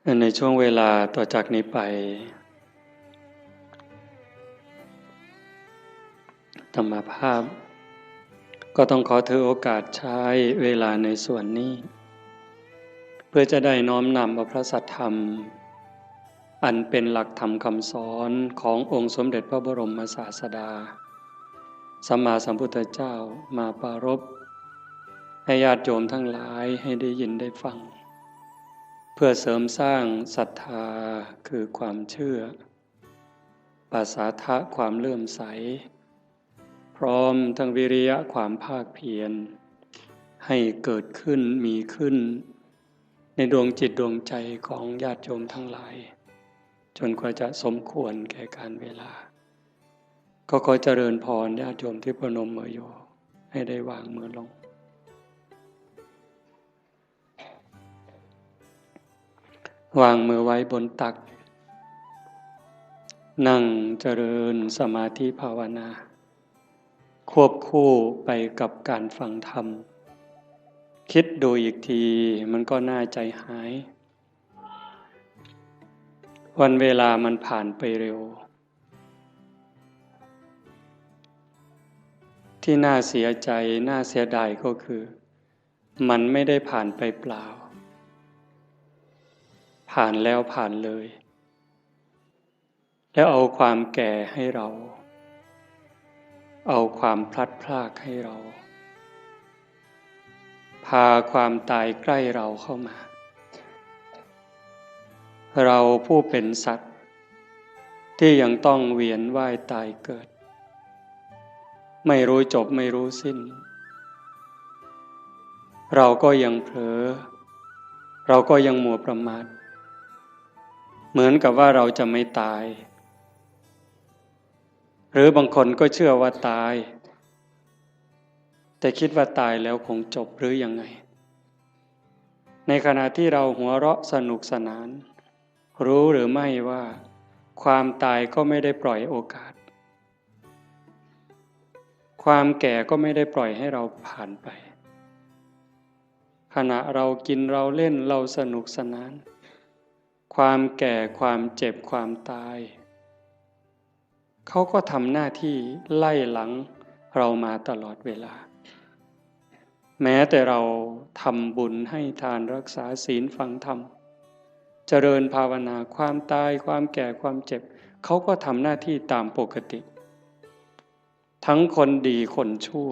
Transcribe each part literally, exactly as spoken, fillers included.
ในช่วงเวลาต่อจากนี้ไป อาตมาภาพ ก็ต้องขอถือโอกาสใช้เวลาในส่วนนี้ เพื่อจะได้น้อมนำเอาพระสัทธรรม อันเป็นหลักธรรมคำสอนขององค์สมเด็จพระบรมศาสดา สัมมาสัมพุทธเจ้ามาปรารภ ให้ญาติโยมทั้งหลายให้ได้ยินได้ฟัง เพื่อเสริมสร้างศรัทธาคือความเชื่อ ปสาทะความเลื่อมใส พร้อมทั้งวิริยะความภาคเพียร ให้เกิดขึ้นมีขึ้น ในดวงจิตดวงใจของญาติโยมทั้งหลาย จนกว่าจะสมควรแก่การเวลา ก็ขอเจริญพรญาติโยมที่ประนมมืออยู่ ให้ได้วางมือลง วางมือไว้บนตัก นั่งเจริญสมาธิภาวนา ควบคู่ไปกับการฟังธรรม คิดดูอีกทีมันก็น่าใจหาย วันเวลามันผ่านไปเร็ว ที่น่าเสียใจน่าเสียดายก็คือ มันไม่ได้ผ่านไปเปล่า ผ่านแล้วผ่านเลย แล้วเอาความแก่ให้เรา เอาความพลัดพรากให้เรา พาความตายใกล้เราเข้ามา เราผู้เป็นสัตว์ ที่ยังต้องเวียนว่ายตายเกิด ไม่รู้จบไม่รู้สิ้น เราก็ยังเผลอ เราก็ยังมัวประมาท เหมือนกับว่าเราจะไม่ตาย หรือบางคนก็เชื่อว่าตาย แต่คิดว่าตายแล้วคงจบหรือยังไง ในขณะที่เราหัวเราะสนุกสนาน รู้หรือไม่ว่า ความตายก็ไม่ได้ปล่อยโอกาส ความแก่ก็ไม่ได้ปล่อยให้เราผ่านไป ขณะเรากินเราเล่นเราสนุกสนาน ความแก่ความเจ็บความตาย เขาก็ทำหน้าที่ไล่หลังเรามาตลอดเวลา แม้แต่เราทำบุญให้ทานรักษาศีลฟังธรรม เจริญภาวนา ความตายความแก่ความเจ็บ เขาก็ทำหน้าที่ตามปกติ ทั้งคนดีคนชั่ว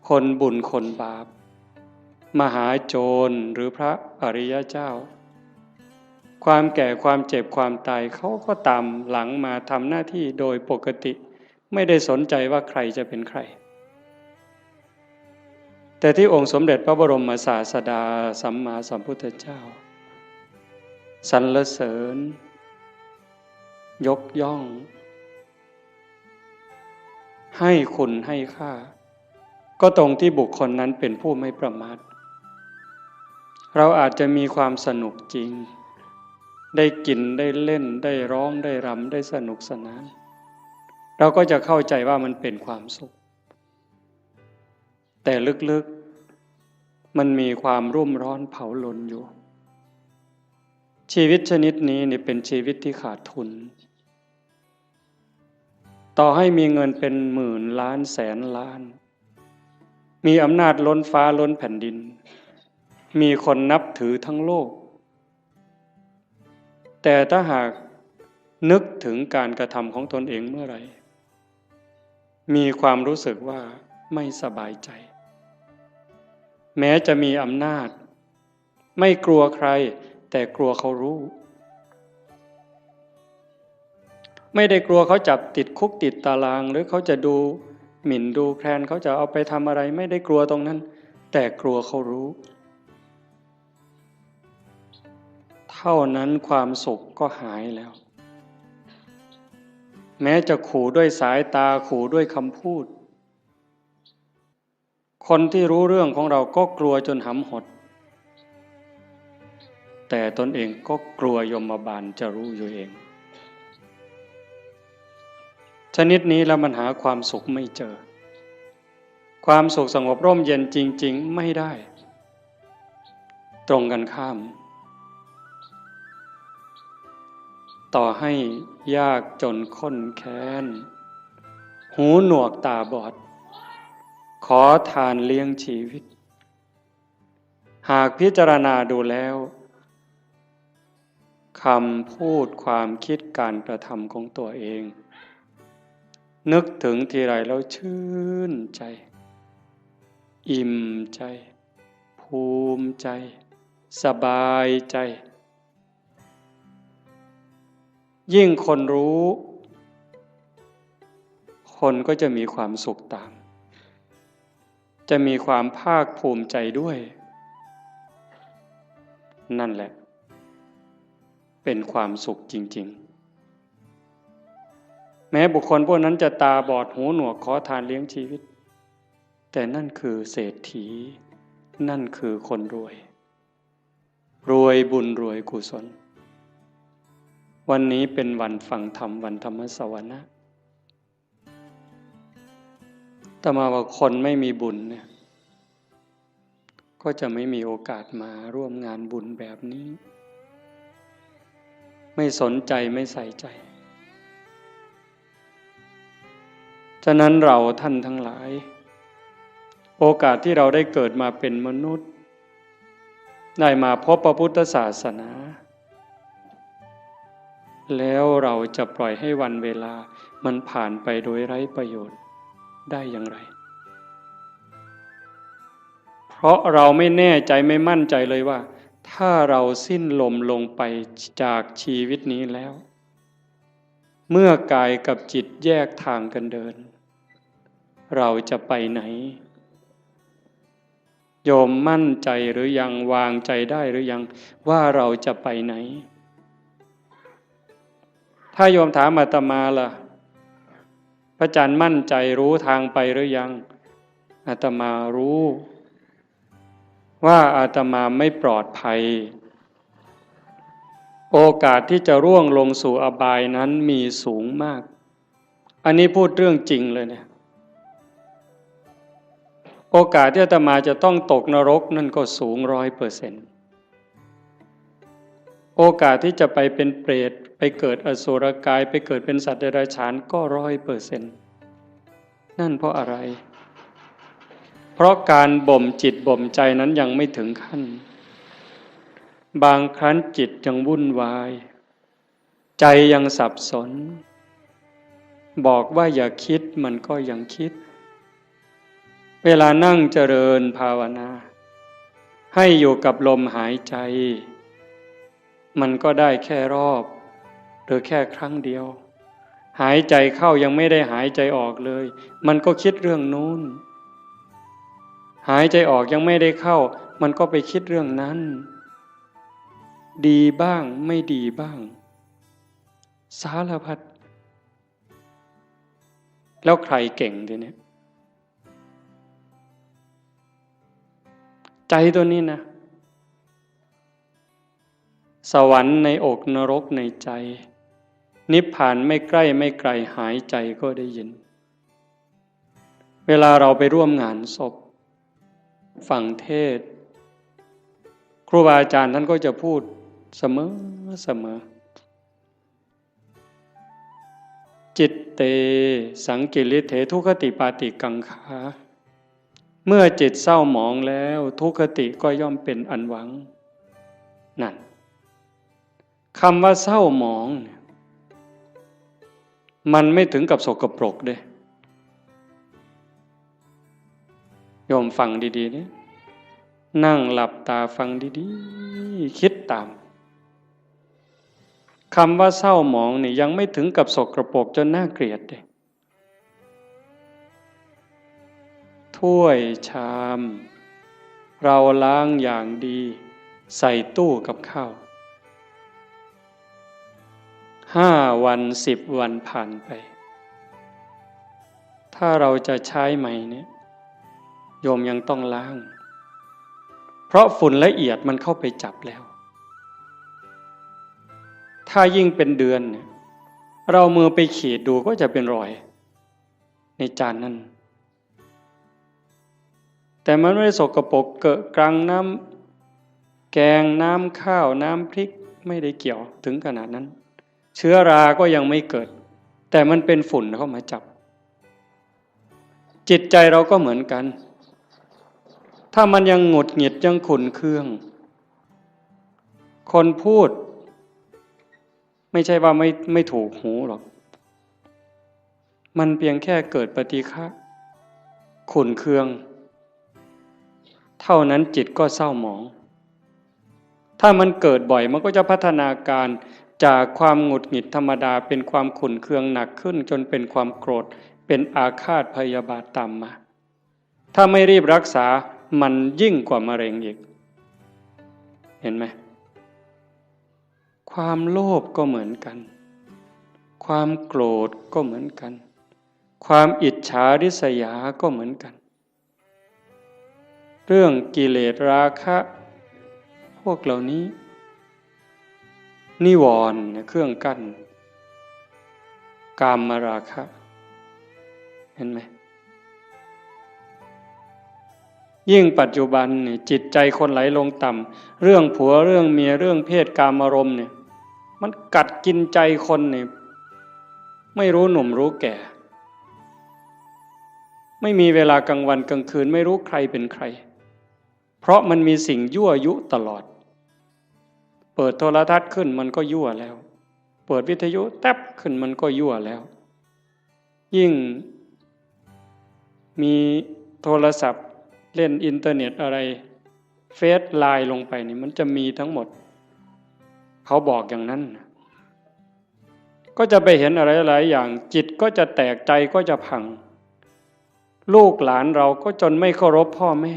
คนบุญคนบาป มหาโจรหรือพระอริยเจ้า ความแก่ความเจ็บความตาย เขาก็ตามหลังมาทำหน้าที่โดยปกติ ไม่ได้สนใจว่าใครจะเป็นใคร แต่ที่องค์สมเด็จพระบรมศาสดาสัมมาสัมพุทธเจ้า สรรเสริญ ยกย่อง ให้คุณให้ค่า ก็ตรงที่บุคคลนั้นเป็นผู้ไม่ประมาท เราอาจจะมีความสนุกจริง ได้กินได้เล่นได้ร้องได้รำได้สนุกสนาน เราก็จะเข้าใจว่ามันเป็นความสุข แต่ลึกๆ มันมีความรุ่มร้อนเผาลนอยู่ ชีวิตชนิดนี้เนี่ยเป็นชีวิตที่ขาดทุน ต่อให้มีเงินเป็นหมื่นล้านแสนล้าน มีอำนาจล้นฟ้าล้นแผ่นดิน มีคนนับถือทั้งโลก แต่ถ้าหากนึกถึงการกระทำของตนเองเมื่อไหร่ มีความรู้สึกว่าไม่สบายใจ แม้จะมีอำนาจ ไม่กลัวใคร แต่กลัวเขารู้ ไม่ได้กลัวเขาจับติดคุกติดตาราง หรือเขาจะดูหมิ่นดูแคลน เขาจะเอาไปทำอะไร ไม่ได้กลัวตรงนั้น แต่กลัวเขารู้ เท่านั้นความสุขก็หายแล้ว แม้จะขู่ด้วยสายตา ขู่ด้วยคำพูด คนที่รู้เรื่องของเราก็กลัวจนหำหด แต่ตนเองก็กลัวยมบาลจะรู้อยู่เอง ชนิดนี้แล้วมันหาความสุขไม่เจอ ความสุขสงบร่มเย็นจริงๆ ไม่ได้ ตรงกันข้าม ต่อให้ยากจนข้นแค้น หูหนวกตาบอด ขอทานเลี้ยงชีวิต หากพิจารณาดูแล้ว คำพูดความคิดการกระทำของตัวเอง นึกถึงทีไรแล้วชื่นใจ อิ่มใจ ภูมิใจ สบายใจ ยิ่งคนรู้ คนก็จะมีความสุขตาม จะมีความภาคภูมิใจด้วย นั่นแหละ เป็นความสุขจริงๆ แม้บุคคลพวกนั้นจะตาบอดหูหนวกขอทานเลี้ยงชีวิต แต่นั่นคือเศรษฐี นั่นคือคนรวย รวยบุญรวยกุศล วันนี้เป็นวันฟังธรรม วันธรรมสวนะ อาตมาว่าคนไม่มีบุญเนี่ย ก็จะไม่มีโอกาสมาร่วมงานบุญแบบนี้ ไม่สนใจไม่ใส่ใจ ฉะนั้นเราท่านทั้งหลาย โอกาสที่เราได้เกิดมาเป็นมนุษย์ ได้มาพบพระพุทธศาสนา แล้วเราจะปล่อยให้วันเวลามันผ่านไปโดยไร้ประโยชน์ได้อย่างไร เพราะเราไม่แน่ใจไม่มั่นใจเลยว่า ถ้าเราสิ้นลมลงไปจากชีวิตนี้แล้ว เมื่อกายกับจิตแยกทางกันเดิน เราจะไปไหน โยมมั่นใจหรือยัง วางใจได้หรือยัง ว่าเราจะไปไหน ถ้าโยมถามอาตมาล่ะ พระอาจารย์มั่นใจรู้ทางไปหรือยัง อาตมารู้ ว่าอาตมาไม่ปลอดภัย โอกาสที่จะร่วงลงสู่อบายนั้นมีสูงมาก อันนี้พูดเรื่องจริงเลยเนี่ย โอกาสที่อาตมาจะต้องตกนรกนั่นก็สูงร้อยเปอร์เซ็นต์ โอกาสที่จะไปเป็นเปรต ไปเกิดอสุรกาย ไปเกิดเป็นสัตว์เดรัจฉานก็ร้อยเปอร์เซ็นต์ นั่นเพราะอะไร เพราะการบ่มจิตบ่มใจนั้นยังไม่ถึงขั้น บางครั้งจิตยังวุ่นวาย ใจยังสับสน บอกว่าอย่าคิดมันก็ยังคิด เวลานั่งเจริญภาวนา ให้อยู่กับลมหายใจ มันก็ได้แค่รอบ หรือแค่ครั้งเดียว หายใจเข้ายังไม่ได้หายใจออกเลย มันก็คิดเรื่องนู้น หายใจออกยังไม่ได้เข้า มันก็ไปคิดเรื่องนั้น ดีบ้างไม่ดีบ้าง สารพัด แล้วใครเก่งทีเนี้ย ใจตัวนี้นะ สวรรค์ในอกนรกในใจ นิพพานไม่ใกล้ไม่ไกล หายใจก็ได้ยิน เวลาเราไปร่วมงานศพ ฟังเทศน์ ครูบาอาจารย์ท่านก็จะพูดเสมอเสมอ จิตเต สังกิริเถ ทุคคติปาติกังขา เมื่อจิตเศร้าหมองแล้ว ทุคคติก็ย่อมเป็นอันหวัง นั่น คำว่าเศร้าหมองเนี่ย มันไม่ถึงกับสกปรกเด้ โยมฟังดีๆ เนี่ย นั่งหลับตาฟังดีๆ คิดตาม คำว่าเศร้าหมองนี่ยังไม่ถึงกับสกปรกจนน่าเกลียดเด้ ถ้วยชาม เราล้างอย่างดี ใส่ตู้กับข้าว ห้าวัน สิบวันผ่านไป ถ้าเราจะใช้ใหม่เนี่ย โยมยังต้องล้าง เพราะฝุ่นละเอียดมันเข้าไปจับแล้ว ถ้ายิ่งเป็นเดือนเนี่ย เรามือไปขีดดูก็จะเป็นรอย ในจานนั้น แต่มันไม่ได้สกปรกเกอะกรัง น้ำแกง น้ำข้าว น้ำพริก ไม่ได้เกี่ยวถึงขนาดนั้น เชื้อราก็ยังไม่เกิด แต่มันเป็นฝุ่นเข้ามาจับ จิตใจเราก็เหมือนกัน ถ้ามันยังหงุดหงิดยังขุ่นเคือง คนพูด ไม่ใช่ว่าไม่ไม่ถูกหูหรอก มันเพียงแค่เกิดปฏิฆะขุ่นเคือง เท่านั้นจิตก็เศร้าหมอง ถ้ามันเกิดบ่อยมันก็จะพัฒนาการจากความหงุดหงิดธรรมดาเป็นความขุ่นเคืองหนักขึ้น จนเป็นความโกรธ เป็นอาฆาตพยาบาทตามมา ถ้าไม่รีบรักษามันยิ่งกว่ามะเร็งอีก เห็นไหม ความโลภก็เหมือนกัน ความโกรธก็เหมือนกัน ความอิจฉาริษยาก็เหมือนกัน เรื่องกิเลสราคะ พวกเหล่านี้ นิวรณ์เนี่ยเครื่องกั้น กามราคะ เห็นไหม ยิ่งปัจจุบันเนี่ยจิตใจคนไหลลงต่ำ เรื่องผัวเรื่องเมียเรื่องเพศกามารมณ์เนี่ย มันกัดกินใจคนเนี่ย ไม่รู้หนุ่มรู้แก่ ไม่มีเวลากลางวันกลางคืน ไม่รู้ใครเป็นใคร เพราะมันมีสิ่งยั่วยุตลอด เปิดโทรทัศน์ขึ้นมันก็ยั่วแล้ว เปิดวิทยุแต๊บขึ้นมันก็ยั่วแล้ว ยิ่งมีโทรศัพท์เล่นอินเทอร์เน็ตอะไร เฟซไลน์ลงไปนี่มันจะมีทั้งหมด เขาบอกอย่างนั้นนะ ก็จะไปเห็นอะไรหลายอย่าง จิตก็จะแตก ใจก็จะพัง ลูกหลานเราก็จนไม่เคารพพ่อแม่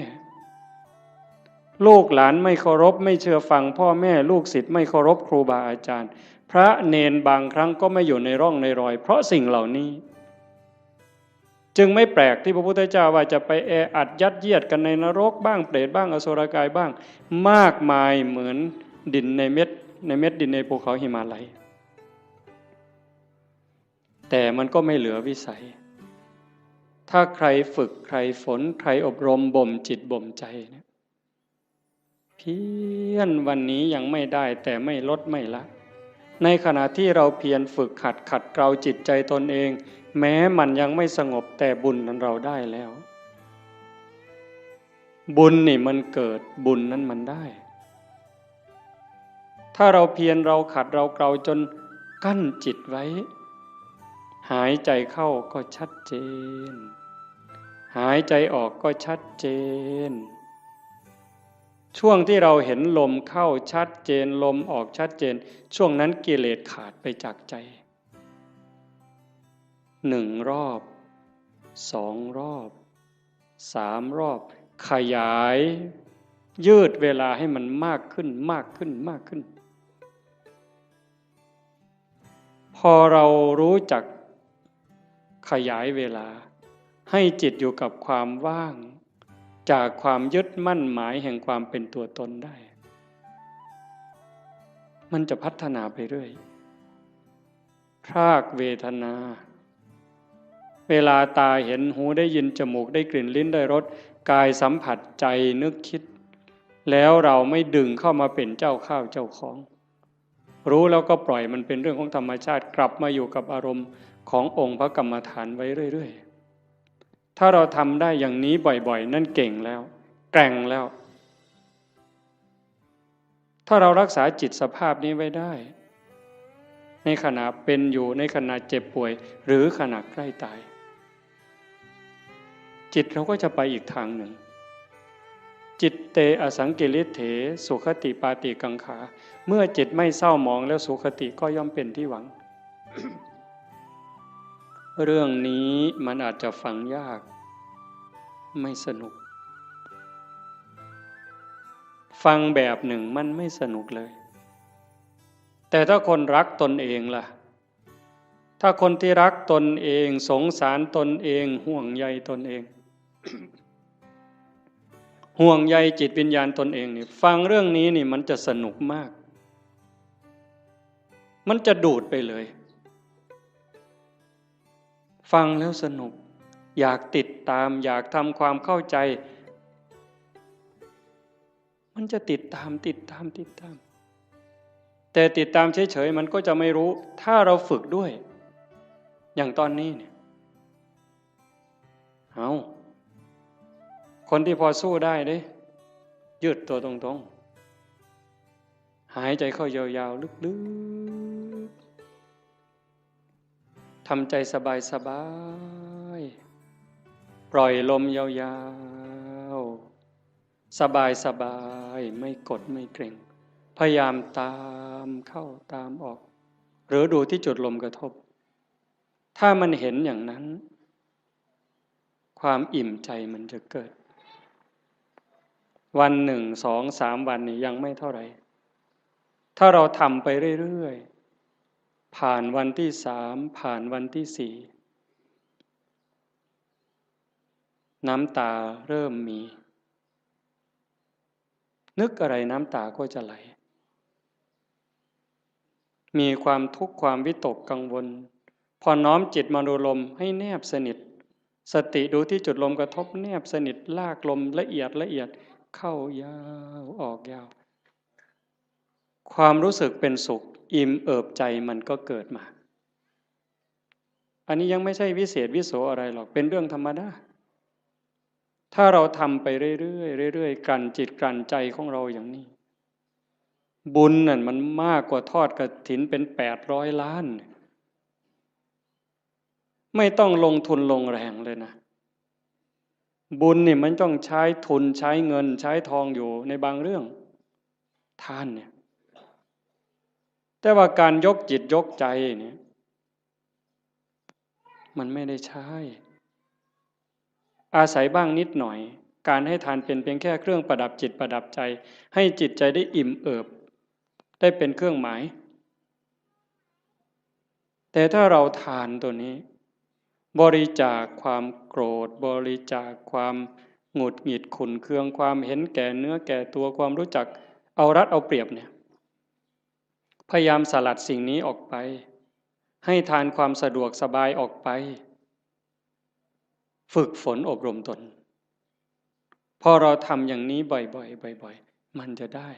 ลูกหลานไม่เคารพไม่เชื่อฟังพ่อแม่ ลูกศิษย์ไม่เคารพครูบาอาจารย์ พระเณรบางครั้งก็ไม่อยู่ในร่องในรอย เพราะสิ่งเหล่านี้ จึงไม่แปลกที่พระพุทธเจ้าว่าจะไปแออัดยัดเยียดกันในนรกบ้าง เปรตบ้าง อสุรกายบ้าง มากมายเหมือนดินในเม็ด ในเม็ดดินในภูเขาหิมาลัย แต่มันก็ไม่เหลือวิสัย ถ้าใครฝึกใครฝนใครอบรมบ่มจิตบ่มใจเนี่ย เพียรวันนี้ยังไม่ได้แต่ไม่ลดไม่ละ ในขณะที่เราเพียรฝึกหัดขัดเกลาจิตใจตนเอง แม้มันยังไม่สงบแต่บุญนั้นเราได้แล้ว บุญนี่มันเกิด บุญนั้นมันได้ ถ้าเราเพียรเราขัดเราเกลาจนกั้นจิตไว้ หายใจเข้าก็ชัดเจน หายใจออกก็ชัดเจน ช่วงที่เราเห็นลมเข้าชัดเจน ลมออกชัดเจน ช่วงนั้นกิเลสขาดไปจากใจ หนึ่งรอบ สองรอบ สามรอบ ขยาย ยืดเวลาให้มันมากขึ้น มากขึ้น มากขึ้น พอเรารู้จักขยายเวลา ให้จิตอยู่กับความว่าง จากความยึดมั่นหมายแห่งความเป็นตัวตนได้ มันจะพัฒนาไปเรื่อย พรากเวทนา เวลาตาเห็น หูได้ยิน จมูกได้กลิ่น ลิ้นได้รส กายสัมผัส ใจนึกคิด แล้วเราไม่ดึงเข้ามาเป็นเจ้าข้าวเจ้าของ รู้แล้วก็ปล่อยมันเป็นเรื่องของธรรมชาติ กลับมาอยู่กับอารมณ์ขององค์พระกรรมฐานไว้เรื่อยๆ ถ้าเราทำได้อย่างนี้บ่อยๆ นั่นเก่งแล้ว แกร่งแล้ว ถ้าเรารักษาจิตสภาพนี้ไว้ได้ ในขณะเป็นอยู่ ในขณะเจ็บป่วย หรือขณะใกล้ตาย จิตเราก็จะไปอีกทางหนึ่ง จิตเตอสังกิริเถ สุขติปาติกังขา เมื่อจิตไม่เศร้าหมองแล้ว สุขติก็ย่อมเป็นที่หวัง เรื่องนี้มันอาจจะฟังยาก ไม่สนุก ฟังแบบหนึ่งมันไม่สนุกเลย แต่ถ้าคนรักตนเองล่ะ ถ้าคนที่รักตนเอง สงสารตนเอง ห่วงใยตนเอง ห่วงใยจิตวิญญาณตนเองนี่ ฟังเรื่องนี้นี่มันจะสนุกมาก มันจะดูดไปเลย ฟังแล้วสนุก อยากติดตาม อยากทำความเข้าใจ มันจะติดตาม ติดตาม ติดตาม แต่ติดตามเฉยๆมันก็จะไม่รู้ ถ้าเราฝึกด้วย อย่างตอนนี้เนี่ย เอา คนที่พอสู้ได้เด้ ยืดตัวตรงๆ หายใจเข้ายาวๆ ลึกๆ ทำใจสบายๆ ปล่อยลมยาวๆ สบายๆ ไม่กดไม่เกร็ง พยายามตามเข้าตามออก หรือดูที่จุดลมกระทบ ถ้ามันเห็นอย่างนั้น ความอิ่มใจมันจะเกิด วันหนึ่ง สอง สาม วันนี่ยังไม่เท่าไหร่ ถ้าเราทำไปเรื่อยๆ ผ่านวันที่สาม ผ่านวันที่สี่ น้ำตาเริ่มมี นึกอะไรน้ำตาก็จะไหล มีความทุกข์ความวิตกกังวล พอน้อมจิตมาดูลมให้แนบสนิท สติดูที่จุดลมกระทบแนบสนิท ลากลมละเอียดละเอียด เข้ายาวออกยาว ความรู้สึกเป็นสุข อิ่มเอิบใจมันก็เกิดมา อันนี้ยังไม่ใช่วิเศษวิโสอะไรหรอก เป็นเรื่องธรรมดา ถ้าเราทำไปเรื่อยๆ เรื่อยๆ กลั่นจิตกลั่นใจของเราอย่างนี้ บุญนั่นมันมากกว่าทอดกฐินเป็นแปดร้อยล้าน ไม่ต้องลงทุนลงแรงเลยนะ บุญนี่มันต้องใช้ทุนใช้เงินใช้ทองอยู่ในบางเรื่อง ทานเนี่ย แต่ว่าการยกจิตยกใจเนี่ย มันไม่ได้ใช้ อาศัยบ้างนิดหน่อย การให้ทานเป็นเพียงแค่เครื่องประดับจิตประดับใจ ให้จิตใจได้อิ่มเอิบ ได้เป็นเครื่องหมาย แต่ถ้าเราทานตัวนี้ บริจาคความโกรธ บริจาคความหงุดหงิดขุ่นเคือง ความเห็นแก่เนื้อแก่ตัว ความรู้จักเอารัดเอาเปรียบเนี่ย พยายามสลัดสิ่งนี้ออกไป ให้ทานความสะดวกสบายออกไป ฝึกฝนอบรมตน พอเราทำอย่างนี้บ่อยๆ บ่อยๆ มันจะได้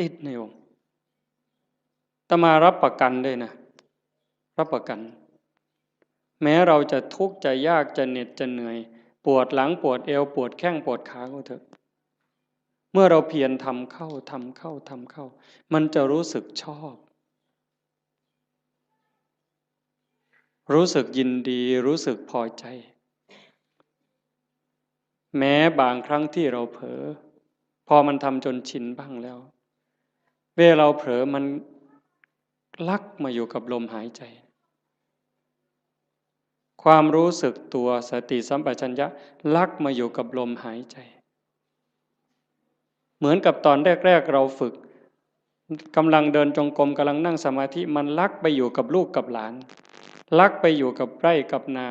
ติดในองค์ อาตมารับประกันเลยนะ รับประกัน แม้เราจะทุกข์จะยากจะเหน็ดจะเหนื่อย ปวดหลังปวดเอว ปวดแข้งปวดขาก็เถอะ เมื่อเราเพียรทำเข้า ทำเข้า ทำเข้า มันจะรู้สึกชอบ รู้สึกยินดี รู้สึกพอใจ แม้บางครั้งที่เราเผลอ พอมันทำจนชินบ้างแล้ว เวลาเราเผลอมันลักมาอยู่กับลมหายใจ ความรู้สึกตัว สติสัมปชัญญะลักมาอยู่กับลมหายใจ เหมือนกับตอนแรกๆ เราฝึก กำลังเดินจงกรม กำลังนั่งสมาธิ มันลักไปอยู่กับลูกกับหลาน ลักไปอยู่กับไร่กับนา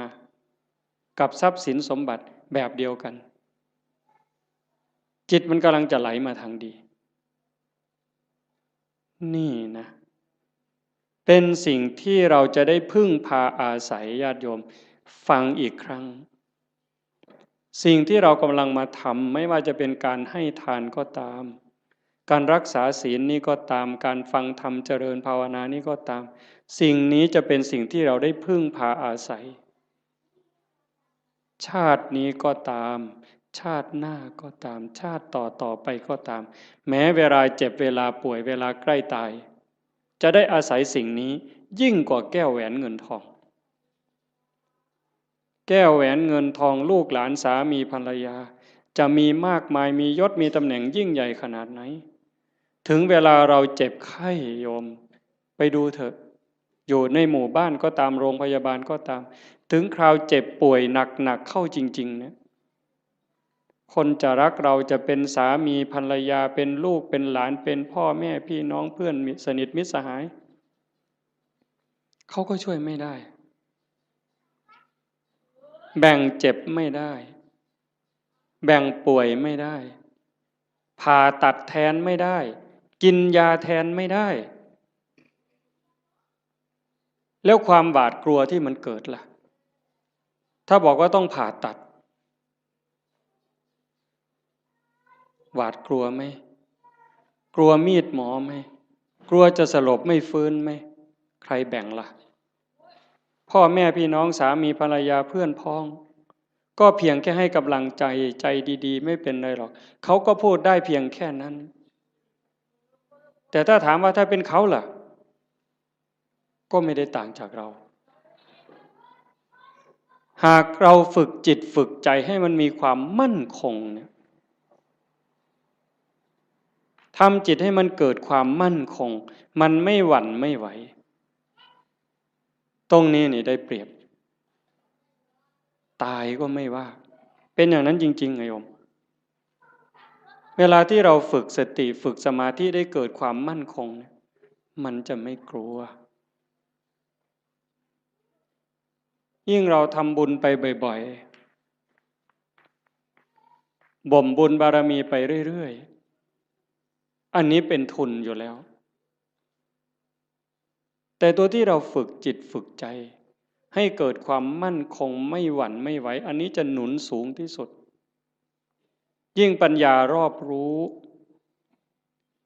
กับทรัพย์สินสมบัติแบบเดียวกัน จิตมันกำลังจะไหลมาทางดี นี่นะ เป็นสิ่งที่เราจะได้พึ่งพาอาศัย ญาติโยม ฟังอีกครั้ง สิ่งที่เรากำลังมาทำ ไม่ว่าจะเป็นการให้ทานก็ตาม การรักษาศีลนี่ก็ตาม การฟังธรรมเจริญภาวนานี่ก็ตาม สิ่งนี้จะเป็นสิ่งที่เราได้พึ่งพาอาศัย ชาตินี้ก็ตาม ชาติหน้าก็ตาม ชาติต่อต่อไปก็ตาม แม้เวลาเจ็บ เวลาป่วย เวลาใกล้ตาย จะได้อาศัยสิ่งนี้ยิ่งกว่าแก้วแหวนเงินทอง แก้วแหวนเงินทอง ลูกหลาน สามีภรรยา จะมีมากมาย มียศ มีตำแหน่งยิ่งใหญ่ขนาดไหน ถึงเวลาเราเจ็บไข้ โยม ไปดูเถอะ อยู่ในหมู่บ้านก็ตาม โรงพยาบาลก็ตาม ถึงคราวเจ็บป่วยหนักๆ เข้าจริงๆ เนี่ย คนจะรักเรา จะเป็นสามีภรรยา เป็นลูก เป็นหลาน เป็นพ่อแม่พี่น้อง เพื่อนมิตร สนิทมิตรสหาย เขาก็ช่วยไม่ได้ แบ่งเจ็บไม่ได้ แบ่งป่วยไม่ได้ ผ่าตัดแทนไม่ได้ กินยาแทนไม่ได้ แล้วความหวาดกลัวที่มันเกิดล่ะ ถ้าบอกว่าต้องผ่าตัด หวาดกลัวไหม กลัวมีดหมอไหม ก กลัวจะสลบไม่ฟื้นไหม ใครแบ่งละ่ะ พ่อแม่พี่น้องสามีภรรยาเพื่อนพ้อง ก็เพียงแค่ให้กำลังใจ ใจดีๆ ไม่เป็นไรหรอก เขาก็พูดได้เพียงแค่นั้น แต่ถ้าถามว่าถ้าเป็นเขาล่ะ ก็ไม่ได้ต่างจากเรา หากเราฝึกจิตฝึกใจให้มันมีความมั่นคงเนี่ย ทำจิตให้มันเกิดความมั่นคง มันไม่หวั่นไม่ไหว ตรงนี้นี่ได้เปรียบ ตายก็ไม่ว่า เป็นอย่างนั้นจริงๆ ไงโยม เวลาที่เราฝึกสติ ฝึกสมาธิ ได้เกิดความมั่นคงเนี่ย มันจะไม่กลัว ยิ่งเราทำบุญไปบ่อยๆ บ่มบุญบารมีไปเรื่อยๆ อันนี้เป็นทุนอยู่แล้ว แต่ตัวที่เราฝึกจิตฝึกใจ ให้เกิดความมั่นคงไม่หวั่นไม่ไหว อันนี้จะหนุนสูงที่สุด ยิ่งปัญญารอบรู้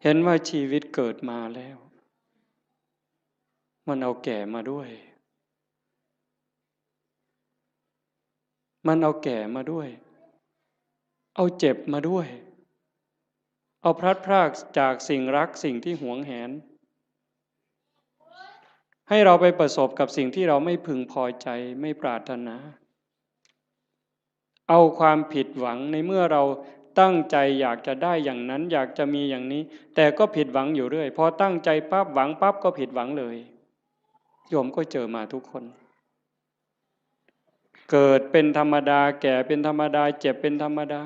เห็นว่าชีวิตเกิดมาแล้ว มันเอาแก่มาด้วย มันเอาแก่มาด้วย เอาเจ็บมาด้วย เอาพลัดพรากจากสิ่งรักสิ่งที่หวงแหน ให้เราไปประสบกับสิ่งที่เราไม่พึงพอใจ ไม่ปรารถนา เอาความผิดหวังในเมื่อเราตั้งใจอยากจะได้อย่างนั้น อยากจะมีอย่างนี้ แต่ก็ผิดหวังอยู่เรื่อย พอตั้งใจปั๊บ หวังปั๊บ ก็ผิดหวังเลย โยมก็เจอมาทุกคน เกิดเป็นธรรมดา แก่เป็นธรรมดา เจ็บเป็นธรรมดา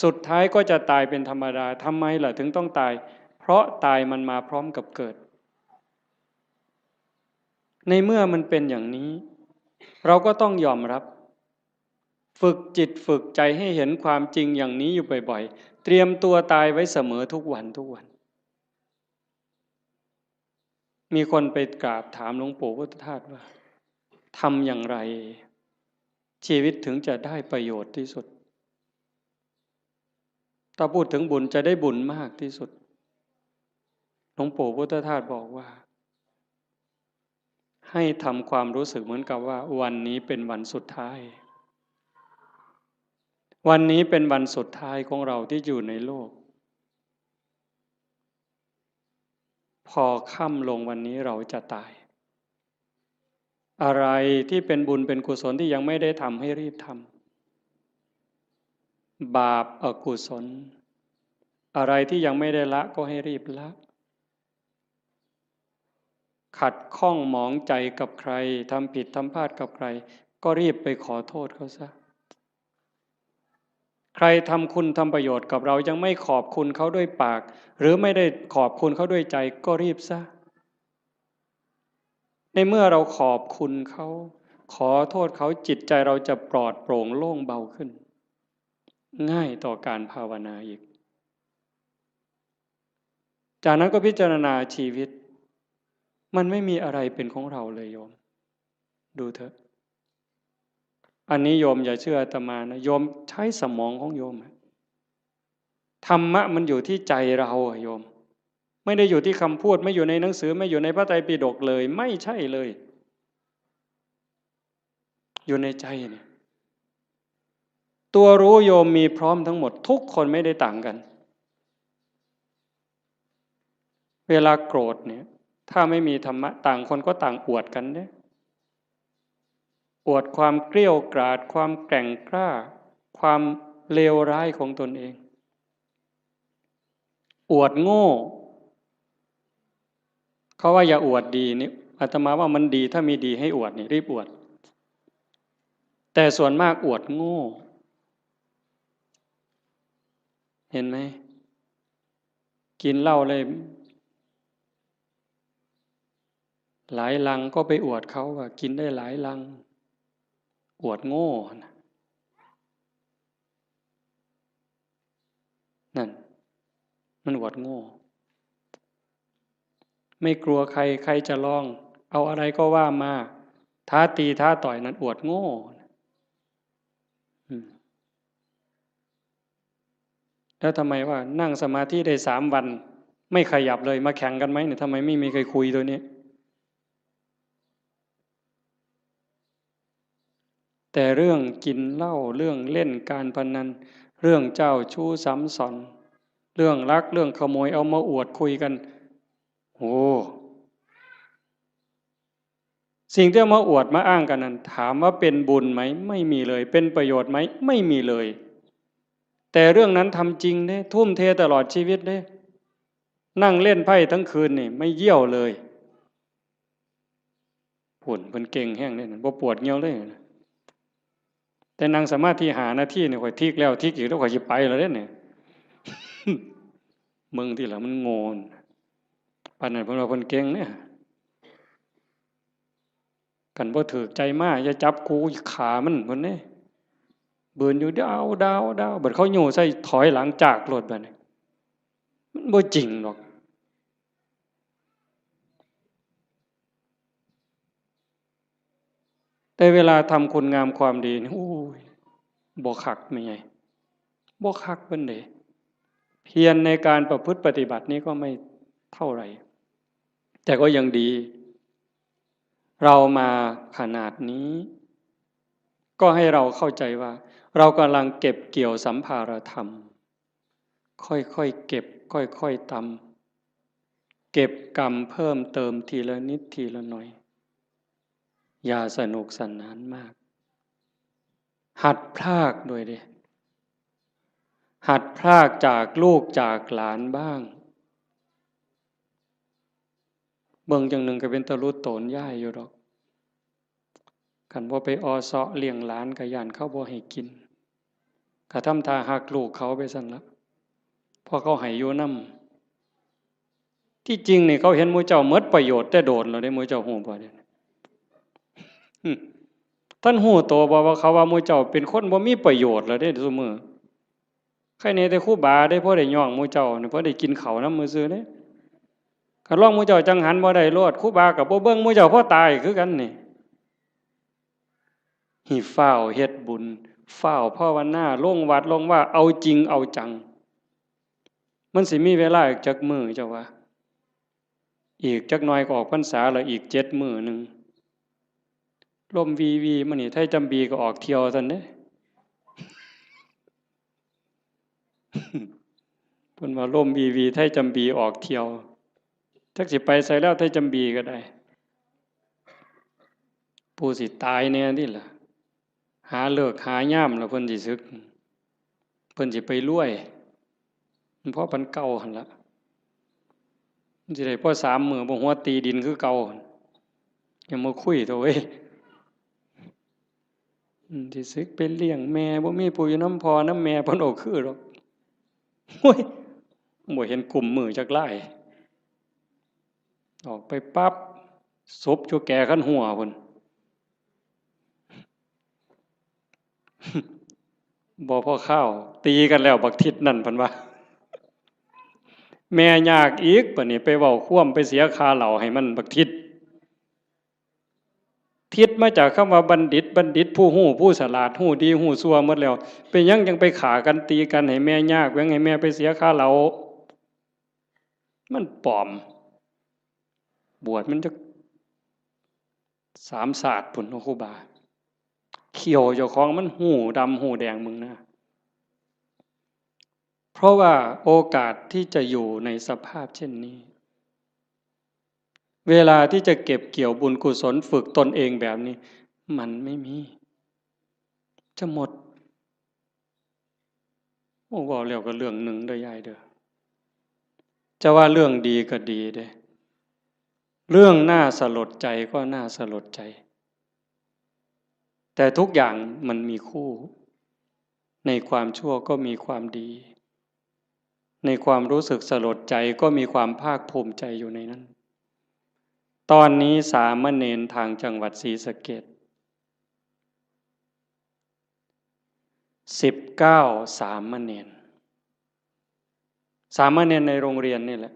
สุดท้ายก็จะตายเป็นธรรมดา ทำไมล่ะถึงต้องตาย เพราะตายมันมาพร้อมกับเกิด ในเมื่อมันเป็นอย่างนี้ เราก็ต้องยอมรับ ฝึกจิตฝึกใจให้เห็นความจริงอย่างนี้อยู่บ่อยๆ เตรียมตัวตายไว้เสมอทุกวันทุกวัน มีคนไปกราบถามหลวงปู่พุทธทาสว่า ทำอย่างไร ชีวิตถึงจะได้ประโยชน์ที่สุด ถ้าพูดถึงบุญจะได้บุญมากที่สุด หลวงปู่พุทธทาสบอกว่า ให้ทำความรู้สึกเหมือนกับว่าวันนี้เป็นวันสุดท้าย วันนี้เป็นวันสุดท้ายของเราที่อยู่ในโลก พอค่ำลงวันนี้เราจะตาย อะไรที่เป็นบุญเป็นกุศลที่ยังไม่ได้ทำให้รีบทำ บาปอกุศล อะไรที่ยังไม่ได้ละก็ให้รีบละ ขัดข้องหมองใจกับใคร ทำผิดทำพลาดกับใคร ก็รีบไปขอโทษเขาซะ ใครทำคุณทำประโยชน์กับเรายังไม่ขอบคุณเขาด้วยปาก หรือไม่ได้ขอบคุณเขาด้วยใจ ก็รีบซะ ในเมื่อเราขอบคุณเขา ขอโทษเขา จิตใจเราจะปลอดโปร่งโล่งเบาขึ้น ง่ายต่อการภาวนาอีก จากนั้นก็พิจารณาชีวิต มันไม่มีอะไรเป็นของเราเลยโยม ดูเถอะ อันนี้โยมอย่าเชื่ออาตมานะ โยมใช้สมองของโยมอะ ธรรมะมันอยู่ที่ใจเราอะโยม ไม่ได้อยู่ที่คำพูด ไม่อยู่ในหนังสือ ไม่อยู่ในพระไตรปิฎกเลย ไม่ใช่เลย อยู่ในใจเนี่ย ตัวรู้โยมมีพร้อมทั้งหมด ทุกคนไม่ได้ต่างกัน เวลาโกรธเนี่ย ถ้าไม่มีธรรมะ ต่างคนก็ต่างอวดกันเนี่ย อวดความเกลี้ยวกราด ความแกร่งกล้า ความเลวร้ายของตนเอง อวดโง่ เขาว่าอย่าอวดดีนี่ อาตมาว่ามันดี ถ้ามีดีให้อวดนี่ รีบอวด แต่ส่วนมากอวดโง่ เห็นไหม กินเหล้าเลย หลายลังก็ไปอวดเขาว่ากินได้หลายลัง อวดโง่นะ นั่น มันอวดโง่ ไม่กลัวใคร ใครจะลอง เอาอะไรก็ว่ามา ท้าตีท้าต่อย นั่นอวดโง่ อืม แล้วทำไมว่านั่งสมาธิได้สามวัน ไม่ขยับเลย มาแข่งกันไหมเนี่ย ทำไมไม่มีใครคุยตัวนี้ แต่เรื่องกินเหล้า เรื่องเล่นการพนัน เรื่องเจ้าชู้ซ้ำซ้อน เรื่องลัก เรื่องขโมย เอามาอวดคุยกัน โอ้ สิ่งที่เอามาอวดมาอ้างกันนั้น ถามว่าเป็นบุญไหม ไม่มีเลย เป็นประโยชน์ไหม ไม่มีเลย แต่เรื่องนั้นทำจริงเด้ ทุ่มเทตลอดชีวิตเด้ นั่งเล่นไพ่ทั้งคืนนี่ ไม่เยี่ยวเลย ผุ่นเพิ่นเก่งแฮงเด้ บ่ปวดเยี่ยวเลย แต่นั่งสมาธิห้านาทีนี่ ข้อยทิกแล้วทิกอีก แล้วข้อยสิไปแล้วเด้เนี่ย มึงที่ละมันโง่น ปานนั้นเพิ่นว่าเพิ่นเก่งเนี่ย คันบ่ถืกใจมา อย่าจับกู ขามัน เพิ่นเด้ บืนอยู่ ดาว ดาว ดาว บัดเขาโย่ใส่ ถอยหลังจากโลดบัดนี้ มันบ่จริงดอก แต่เวลาทำคุณงามความดีนี่ โอ้ย บ่คักแม่ใหญ่ บ่คักปานใด เพียรในการประพฤติปฏิบัตินี่ก็ไม่เท่าไหร่ แต่ก็ยังดี เรามาขนาดนี้ ก็ให้เราเข้าใจว่า เรากำลังเก็บเกี่ยวสัมภารธรรม ค่อยๆเก็บ ค่อยๆตำ เก็บกำเพิ่มเติมทีละนิดทีละหน่อย อย่าสนุกสนานมาก หัดพรากด้วยเด้ หัดพรากจากลูกจากหลานบ้าง เบิ่งจั่งหนึ่งก็เป็นตาหลุดโตนยายอยู่ดอก คันบ่ไปออเซาะเลี้ยงหลานก็ย้านเขาบ่ให้กิน ก็ทำท่าฮักลูกเขาไปซั่นละ เพราะเขาให้อยู่นำ ที่จริงนี่เขาเห็นหมู่เจ้าหมดประโยชน์แต่โดนแล้วเด้ หมู่เจ้าฮู้บ่เด้ อืม ท่านฮู้ตัวบ่ว่าเขาว่าหมู่เจ้าเป็นคนบ่มีประโยชน์แล้วเด้ซุมื้อ ใครแหน่แต่ครูบาเด้ พอได้ย่องหมู่เจ้านี่ พอได้กินข้าวนำซื่อๆเด้ คันลองหมู่เจ้าจั่งหันบ่ได้โลด ครูบาก็บ่เบิ่งหมู่เจ้า พอตายคือกันนี่ ให้ฟ้าวเฮ็ดบุญ ฟ้าวภาวนา ลงวัดลงวา เอาจริงเอาจัง มันสิมีเวลาอีกจักมื้อเจ้าว่า อีกจักหน่อยก็ออกพรรษาแล้ว อีกเจ็ดมื้อหนึ่ง ลมวีวีมานี่ ไทจำบีก็ออกเที่ยวซั่นเด้ เพิ่นว่าลมวีวี ไทจำบีออกเที่ยว จักสิไปไสแล้ว ไทจำบีก็ได้ ผู้สิตายแหน่นี่ล่ะ หาฤกษ์หายามแล้วเพิ่นสิสึก เพิ่นสิไปรวย มันพอปานเก่าหั่นละ มันสิได้พอสามมื้อ บ่หัวตีดินคือเก่าหั่น อย่ามาคุยเถาะเว้ย อืม สิสึกไปเลี้ยงแม่ บ่มีผู้อยู่นำพ่อนำแม่ เพิ่นบ่คือดอก โอ้ย บ่เห็นกุมมือจักลาย ออกไปปั๊บ ศพอยู่แก่คันหัวพุ้น บ่พอคาว ตีกันแล้วบักทิศนั่น เพิ่นว่า แม่ยากอีก บัดนี้ไปเว้าความ ไปเสียค่าเหล้าให้มันบักทิศ ทิศมาจากคำว่าบัณฑิต บัณฑิตผู้ฮู้ ผู้ฉลาด ฮู้ดีฮู้ชั่วหมดแล้ว เป็นหยังจั่งไปฆ่ากันตีกันให้แม่ยาก แหว่งให้แม่ไปเสียค่าเหล้า มันปลอม บวชมันจักสามชาติพุ้นเนาะครูบา เขี้ยวเจ้าของมันฮู้ดำฮู้แดง มึงนะ เพราะว่าโอกาสที่จะอยู่ในสภาพเช่นนี้ เวลาที่จะเก็บเกี่ยวบุญกุศลฝึกตนเองแบบนี้ มันไม่มี จะหมด โอ้ เว้าแล้วก็เรื่องหนึ่งเด้อยายเด้อ จะว่าเรื่องดีก็ดีเด้ เรื่องน่าสลดใจก็น่าสลดใจ แต่ทุกอย่างมันมีคู่ ในความชั่วก็มีความดี ในความรู้สึกสลดใจก็มีความภาคภูมิใจอยู่ในนั้น ตอนนี้สามเณรทางจังหวัดศรีสะเกษ สิบเก้า สามเณร สามเณรในโรงเรียนนี่แหละ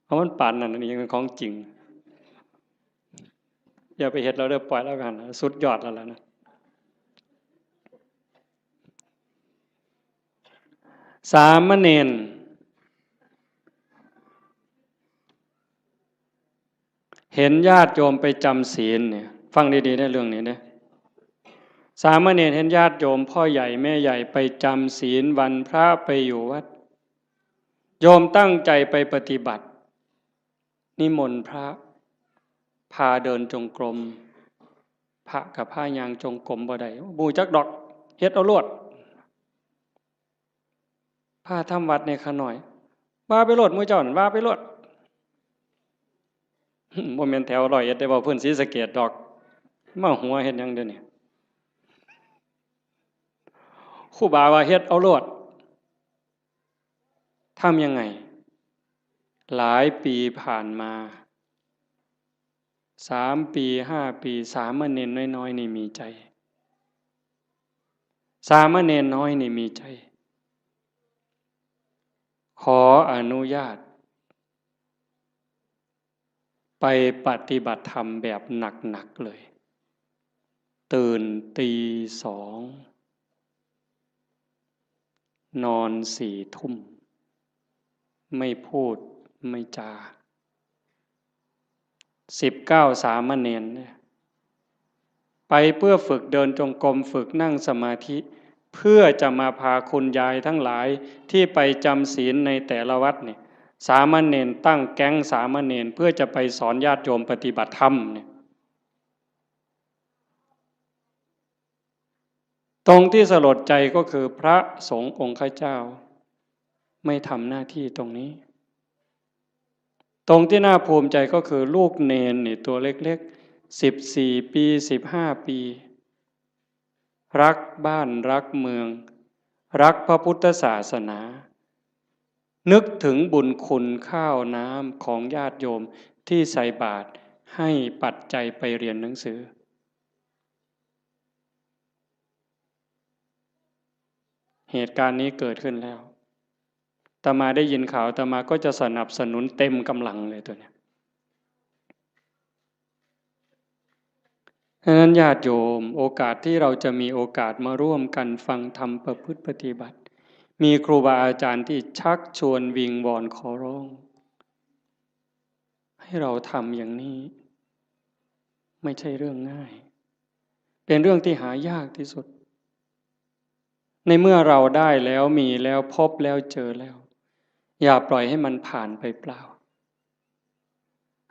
เอามันปานนั้น อันนี้เป็นของจริง อย่าไปเฮ็ดเราเด้อ ปล่อยแล้วกัน สุดยอดแล้วล่ะนะ สามเณร เห็นญาติโยมไปจำศีลเนี่ย ฟังดีๆ ในเรื่องนี้เนี่ย สามเณรเห็นญาติโยมพ่อใหญ่แม่ใหญ่ไปจำศีลวันพระไปอยู่วัด โยมตั้งใจไปปฏิบัติ นิมนต์พระ พาเดินจงกรม พระกับพายางจงกรมบ่ได้ บ่จักดอก เฮ็ดเอาโลด พาทำวัดในขะน้อย ว่าไปโลด หมู่เจ้านั่น ว่าไปโลด บ่แม่นแถวร้อยเอ็ดได้ เว้าพื้นศรีสะเกษดอก มาหัวเฮ็ดหยังเดี๋ยวนี้ ครูบาว่าเฮ็ดเอาโลด ทำยังไง หลายปีผ่านมา สามปี ห้าปี สามเณรน้อยๆ นี่มีใจ สามเณรน้อยนี่มีใจ ขออนุญาต ไปปฏิบัติธรรมแบบหนักๆ เลย ตื่นตีสอง นอนสี่ทุ่ม ไม่พูดไม่จา สิบเก้าสามเณรเนี่ย ไปเพื่อฝึกเดินจงกรม ฝึกนั่งสมาธิ เพื่อจะมาพาคุณยายทั้งหลายที่ไปจำศีลในแต่ละวัดเนี่ย สามเณรตั้งแก๊งสามเณรเพื่อจะไปสอนญาติโยมปฏิบัติธรรมเนี่ย ตรงที่สลดใจก็คือพระสงฆ์องค์ข้าเจ้า ไม่ทำหน้าที่ตรงนี้ ตรงที่น่าภูมิใจก็คือลูกเณรนี่ตัวเล็กๆ สิบสี่ปี สิบห้าปี รักบ้านรักเมือง รักพระพุทธศาสนา นึกถึงบุญคุณข้าวน้ำของญาติโยมที่ใส่บาตรให้ปัจจัยไปเรียนหนังสือ เหตุการณ์นี้เกิดขึ้นแล้ว อาตมาได้ยินข่าว อาตมาก็จะสนับสนุนเต็มกำลังเลยตัวเนี้ย ฉะนั้นญาติโยม โอกาสที่เราจะมีโอกาสมาร่วมกันฟังธรรมประพฤติปฏิบัติ มีครูบาอาจารย์ที่ชักชวนวิงวอนขอร้อง ให้เราทำอย่างนี้ ไม่ใช่เรื่องง่าย เป็นเรื่องที่หายากที่สุด ในเมื่อเราได้แล้วมีแล้วพบแล้วเจอแล้ว อย่าปล่อยให้มันผ่านไปเปล่า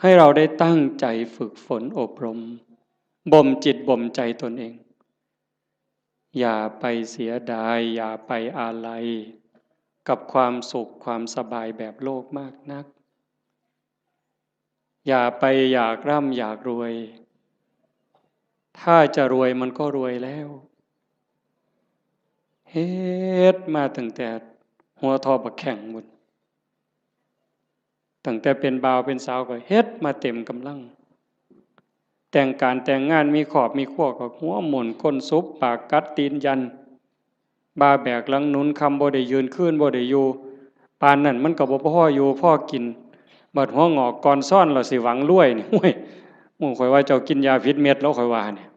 ให้เราได้ตั้งใจฝึกฝนอบรม บ่มจิตบ่มใจตนเอง อย่าไปเสียดาย อย่าไปอาลัย กับความสุขความสบายแบบโลกมากนัก อย่าไปอยากร่ำอยากรวย ถ้าจะรวยมันก็รวยแล้ว เฮ็ดมาตั้งแต่หัวทอบักแข้งพุ้น ตั้งแต่เป็นบ่าวเป็นสาวก็เฮ็ดมาเต็มกำลัง แต่งการแต่งงานมีครอบมีครัวก็หัวหมุนก้นสุบปากกัดตีนยัน บ่าแบกหลังหนุน ค่ำบ่ได้ยืน คืนบ่ได้อยู่ ปานนั้นมันก็บ่พออยู่พอกิน บัดหัวงอกก่อนซ้อน เราสิหวังรวยนี่ โอ้ย หมู่ข่อยว่าเจ้ากินยาผิดเม็ดแล้ว ข่อยว่าเนี่ย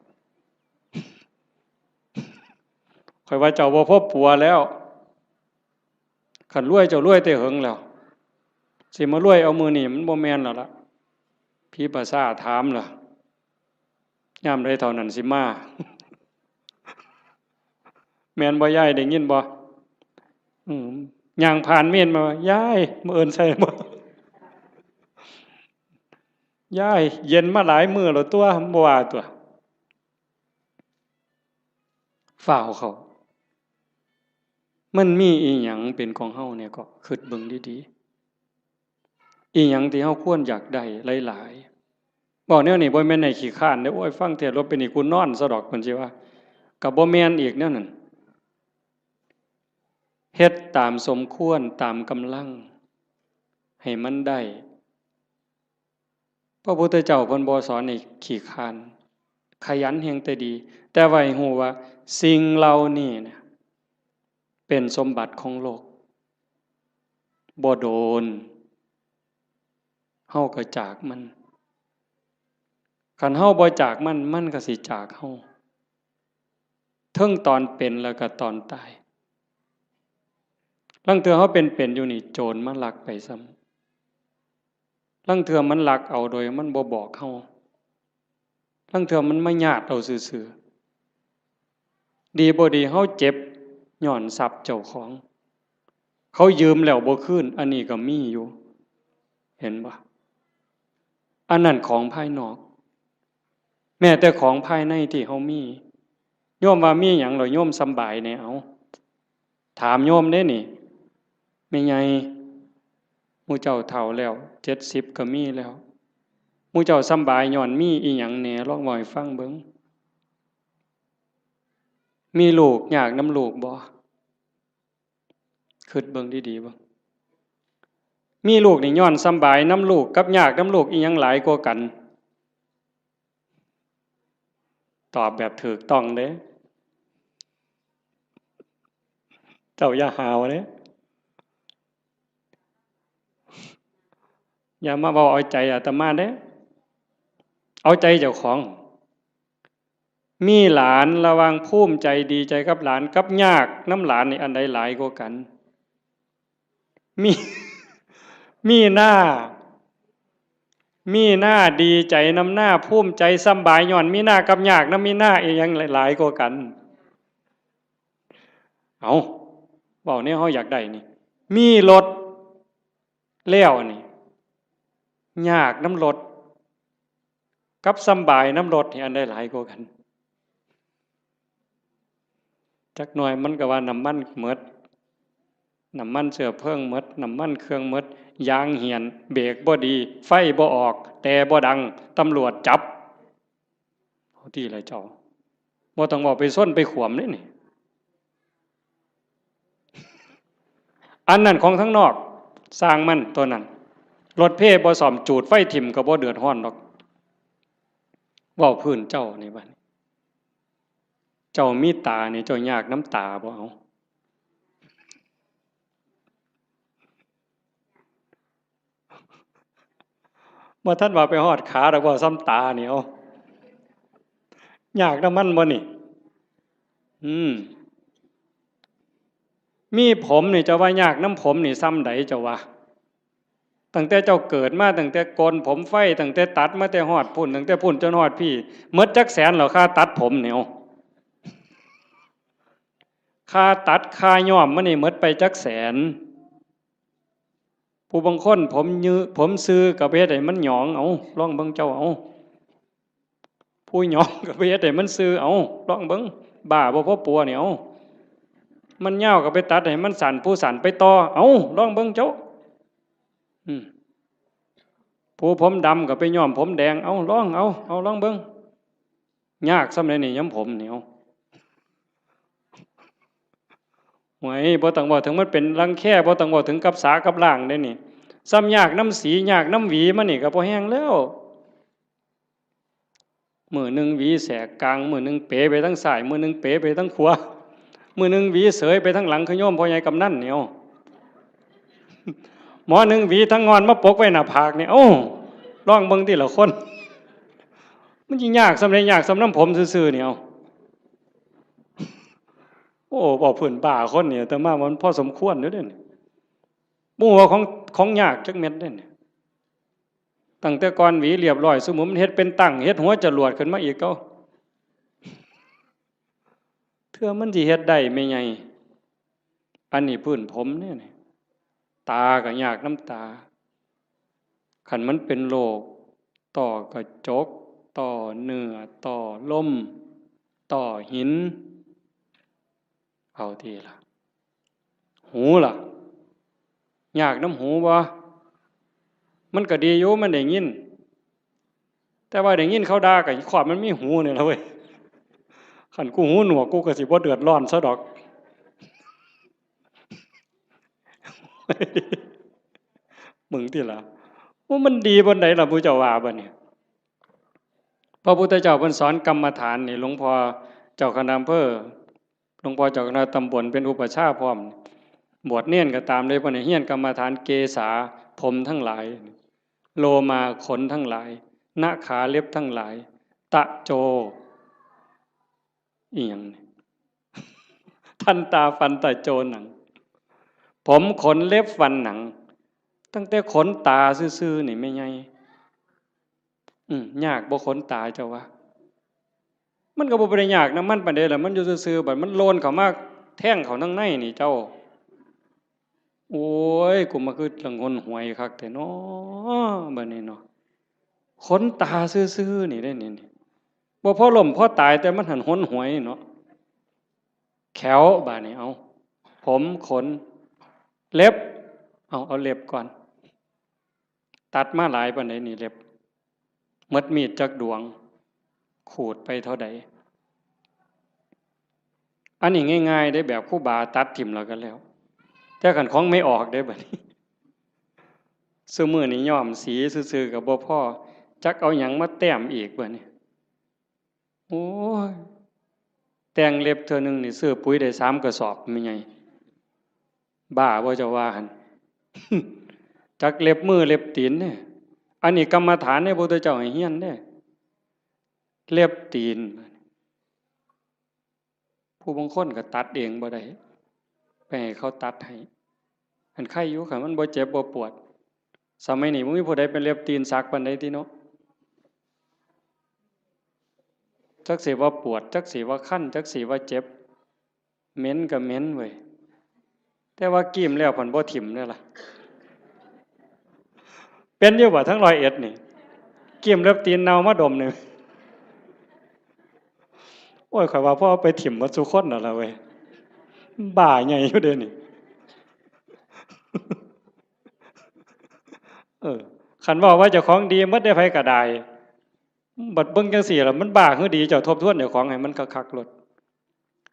ข่อยว่าเจ้าบ่พอปัวแล้ว คันรวยเจ้ารวยแต่เหิงแล้ว สิมารวยเอามื้อนี้มันบ่แม่นแล้วล่ะ ผีประสาทถามล่ะ ยามใดเท่านั้นสิมา แม่นบ่ยาย ได้ยินบ่ อืม ย่างผ่านเมนมา ยาย มื้ออื่นใส่บ่ ยาย เย็นมาหลายมื้อแล้วตัว บ่ว่าตัว ฟ้าวเข้า มันมีอีหยังเป็นของเฮาเนี่ยก็คิดเบิ่งดีๆ อีหยังที่เฮาควรอยากได้หลายๆ บอกแนวนี้บ่แม่นให้ขี้คร้านเด้อ โอ้ย ฟังเทศน์แล้วเป็นนี่กูนอนซะดอก เพิ่นสิว่า ก็บ่แม่นอีกแนวนั้น เฮ็ดตามสมควร ตามกำลัง ให้มันได้ พระพุทธเจ้าเพิ่นบ่สอนให้ขี้คร้าน ขยันแฮงแต่ดี แต่ว่าให้ฮู้ว่าสิ่งเหล่านี้เนี่ย เป็นสมบัติของโลก บ่โดน เฮาก็จากมัน คันเฮาบ่จากมัน มันก็สิจากเฮา เทิงตอนเป็นแล้วก็ตอนตาย ลางเทื่อเฮาเป็นๆ อยู่นี่ โจรมาลักไปซ้ำ ลางเทื่อมันลักเอาโดยมันบ่บอกเฮา ลางเทื่อมันมาญาติเอาซื่อๆ ดีบ่ดีเฮาเจ็บย้อนทรัพย์เจ้าของ เขายืมแล้วบ่คืน อันนี้ก็มีอยู่ เห็นบ่? อันนั้นของภายนอก แม้แต่ของภายในที่เฮามี โยมว่ามีหยังเหรอ โยมสำบายแหน่ เอา ถามโยมเด้นี่ แม่ใหญ่ หมู่เจ้าเฒ่าแล้ว เจ็ดสิบก็มีแล้ว หมู่เจ้าสำบายย้อนมีอีหยังแหน่ ลองเว้าให้ฟังเบิ่ง มีลูกยากนำลูกบ่? คิดเบิ่งดีๆ เบิ่ง มีลูกนี่ย้อนสำบายนำลูกกับยากนำลูกอีหยังหลายกว่ากัน? ตอบแบบถูกต้องเด้ เจ้าอย่าหาวเด้ อย่ามาเว้าเอาใจอาตมาเด้ เอาใจเจ้าของ มีหลานระหว่างภูมิใจดีใจกับหลานกับยากนำหลานนี่อันใดหลายกว่ากัน? มี มีหน้า มีหน้าดีใจนำหน้า ภูมิใจสำบายย้อนมีหน้ากับยากนำมีหน้าอีหยังหลายกว่ากัน? เอา เว้าแนวเฮาอยากได้นี่ มีรถแล้วนี่ ยากนำรถ กับสำบายนำรถนี่อันใดหลายกว่ากัน? จักหน่อยมันก็ว่าน้ำมันหมด น้ำมันเชื้อเพลิงหมด น้ำมันเครื่องหมด ยางเหี่ยน เบรกบ่ดี ไฟบ่ออก แต่บ่ดัง ตำรวจจับ เอาติล่ะเจ้า บ่ต้องเว้าไปชนไปขวมเด้นี่ อันนั้นของทางนอก ซ่างมันตัวนั้น รถเพบ่ซ่อม จูดไฟถิ่มก็บ่เดือดร้อนดอก เว้าพื้นเจ้านี่บัดนี้ เจ้ามีตานี่ เจ้ายากนำตาบ่ เอา บ่ทันว่าไปฮอดขาดอก เว้าซ่ำตานี่ เอา ยากนำมันบ่นี่ อืม มีผมนี่ เจ้าว่ายากนำผมนี่ซ่ำใดเจ้าว่า? ตั้งแต่เจ้าเกิดมา ตั้งแต่โกนผมไฟ ตั้งแต่ตัดมาแต่ฮอดพุ้น ตั้งแต่พุ้นจนฮอดพี้ หมดจักแสนแล้ว ค่าตัดผมนี่ เอา ค่าตัด ค่าย้อมมันนี่หมดไปจักแสน? ผู้บางคนผมยือ ผมซื่อก็ไปเฮ็ดให้มันหยอง เอา ลองเบิ่งเจ้า เอา ผู้หยองก็ไปเฮ็ดให้มันซื่อ เอา ลองเบิ่ง บ้าบ่พอปัวนี่ เอา มันยาวก็ไปตัดให้มันสั้น ผู้สั้นไปต่อ เอา ลองเบิ่งเจ้า อืม ผู้ผมดำก็ไปย้อมผมแดง เอา ลอง เอา เอา ลองเบิ่ง ยากซ่ำใดนี่ ย้อมผมนี่ เอา โอ้ย บ่ต้องเว้าถึงมันเป็นรังแค บ่ต้องเว้าถึงกับสากับล้างเด้นี่ ซ่ำยากนำสี ยากนำหวีมันนี่ก็พอแฮงแล้ว มื้อหนึ่งหวีแสกกลาง มื้อหนึ่งเป๋ไปทางซ้าย มื้อหนึ่งเป๋ไปทางขวา มื้อหนึ่งหวีเสยไปทางหลัง คือโยมพ่อใหญ่กำนันนี่ เอา หมอหนึ่งหวีทางงอนมาปกไว้หน้าผากนี่ เอ้า ลองเบิ่งติล่ะคน มันสิยากซ่ำใด ยากซ่ำนำผมซื่อๆ นี่ เอา โอ้ เว้าพื้นบ้าคนนี่ อาตมาว่ามันพอสมควรอยู่เด้นี่ บ่ฮู้ว่าของ ของยากจักเม็ดเด้นี่ ตั้งแต่ก่อนหวีเรียบร้อย ซุมื้อมันเฮ็ดเป็นตั้ง เฮ็ดหัวจรวดขึ้นมาอีก เอ้า เทื่อมันสิเฮ็ดได้แม่ใหญ่ อันนี้พื้นผมเด้นี่ ตาก็ยากนำตา คันมันเป็นโรคต้อกระจก ต้อเนื้อ ต้อลม ต้อหิน เอาติล่ะ หูล่ะ ยากนำหูบ่? มันก็ดีอยู่ มันได้ยิน แต่ว่าได้ยินเขาด่าก็ครอบมันมีหูนี่ล่ะเว้ย คันกูหูหนวกกูก็สิบ่เดือดร้อนซะดอก มึงติล่ะ ว่ามันดีปานใดล่ะ ผู้เจ้าว่าบัดนี้ พระพุทธเจ้าเพิ่นสอนกรรมฐานนี่ หลวงพ่อเจ้าคณะอำเภอ หลวงพ่อเจ้าคณะตำบลเป็นอุปัชฌาย์พร้อม บวชเณรก็ตามเลย เพิ่นให้เฮียนกรรมฐาน เกสา ผมทั้งหลาย โลมา ขนทั้งหลาย นะขา เล็บทั้งหลาย ตะโจ อีหยังนี่ ทันตา ฟัน ตะโจ หนัง ผม ขน เล็บ ฟัน หนัง ตั้งแต่ขนตาซื่อๆนี่แม่ใหญ่ อืม ยากบ่ขนตาเจ้าว่า มันก็บ่ได้ยากนำมันปานใดล่ะ มันอยู่ซื่อๆ บัดมันโลนเข้ามาแทงเข้าทางในนี่เจ้า โอ้ย กูมาคือหลังหนหวยคักแท้น้อ บัดนี้เนาะ ขนตาซื่อๆ นี่เด้นี่ นี่ บ่พอล้มพอตาย แต่มันหั้นหนหวยเนาะ แข้ว บาดนี้ เอา ผม ขน เล็บ เอา เอาเล็บก่อน ตัดมาหลายปานใดนี่เล็บ หมดมีดจักดวง ขูดไปเท่าใด อันนี้ง่ายๆเด้ แบบครูบาตัดถิ่มแล้วก็แล้ว แต่คันของไม่ออกเด้บัดนี้ ซุมื้อนี้ย้อมสีซื่อๆก็บ่พอ จักเอาหยังมาแต้มอีกบัดนี้ โอ้ย แต่งเล็บเทื่อหนึ่งนี่ซื้อปุ๋ยได้สามกระสอบแม่ใหญ่ บ้าบ่เจ้าว่าหั่น จักเล็บมือเล็บตีนเด้ อันนี้กรรมฐานเด้ พระพุทธเจ้าให้เฮียนเด้ เล็บตีน ผู้บางคนก็ตัดเองบ่ได้ ไปให้เขาตัดให้ อันไคอยู่ คันมันบ่เจ็บบ่ปวด สมัยนี้บ่มีผู้ใดเป็นเล็บตีนสักปานใดติเนาะ จักสิว่าปวด จักสิว่าคัน จักสิว่าเจ็บ เหม็นก็เหม็นเว้ย แต่ว่ากีมแล้วพันบ่ถิ่มเด้อล่ะ เป็นอยู่บ่ทั้งร้อยเอ็ดนี่ กีมเล็บตีนเน่ามาดมนี่ โอ้ย ข้อยว่าพอเอาไปถิ่มหมดซุคนนั่นล่ะเว้ย บ้าใหญ่อยู่เด้นี่ เออ คันเว้าว่าเจ้าของดีหมดได้ ไผก็ได้ บัดเบิ่งจังซี่ล่ะ มันบ้าคือดี เจ้าทบทวนเจ้าของให้มันคักๆโลด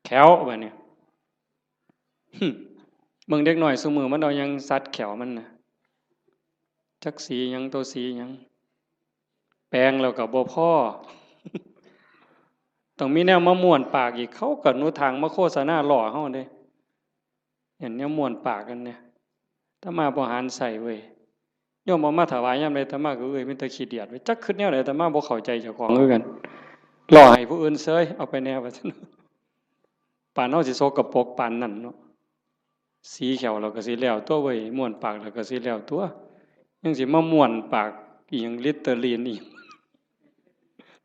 แข้วบัดนี้ หึ เบิ่งเด็กน้อยซุมื้อมันเอาหยังสัดแข้วมันน่ะ จักสีหยัง ตัวสีหยัง แปรงแล้วก็บ่พอ ต้องมีแนวมาม้วนปากอีก เขาก็หนุทางมาโฆษณาล้อเฮาเด้ เห็นแนวม้วนปากกันเนี่ย อาตมาบ่หันใส่เว้ย โยมเอามาถวายยามใด อาตมาก็เอ้ย มีแต่ขี้เดียดเว้ย จักคิดแนวใด อาตมาบ่เข้าใจเจ้าของคือกัน ล้อให้ผู้อื่นเซย เอาไปแน่ว่าซั่น ปานเฮาสิสกปรกปานนั้นเนาะ สีแข้วเราก็สิแล้วตัวเว้ย ม้วนปากเราก็สิแล้วตัว ยังสิมาม้วนปากอีหยัง ลิตเตอรีนอีหยัง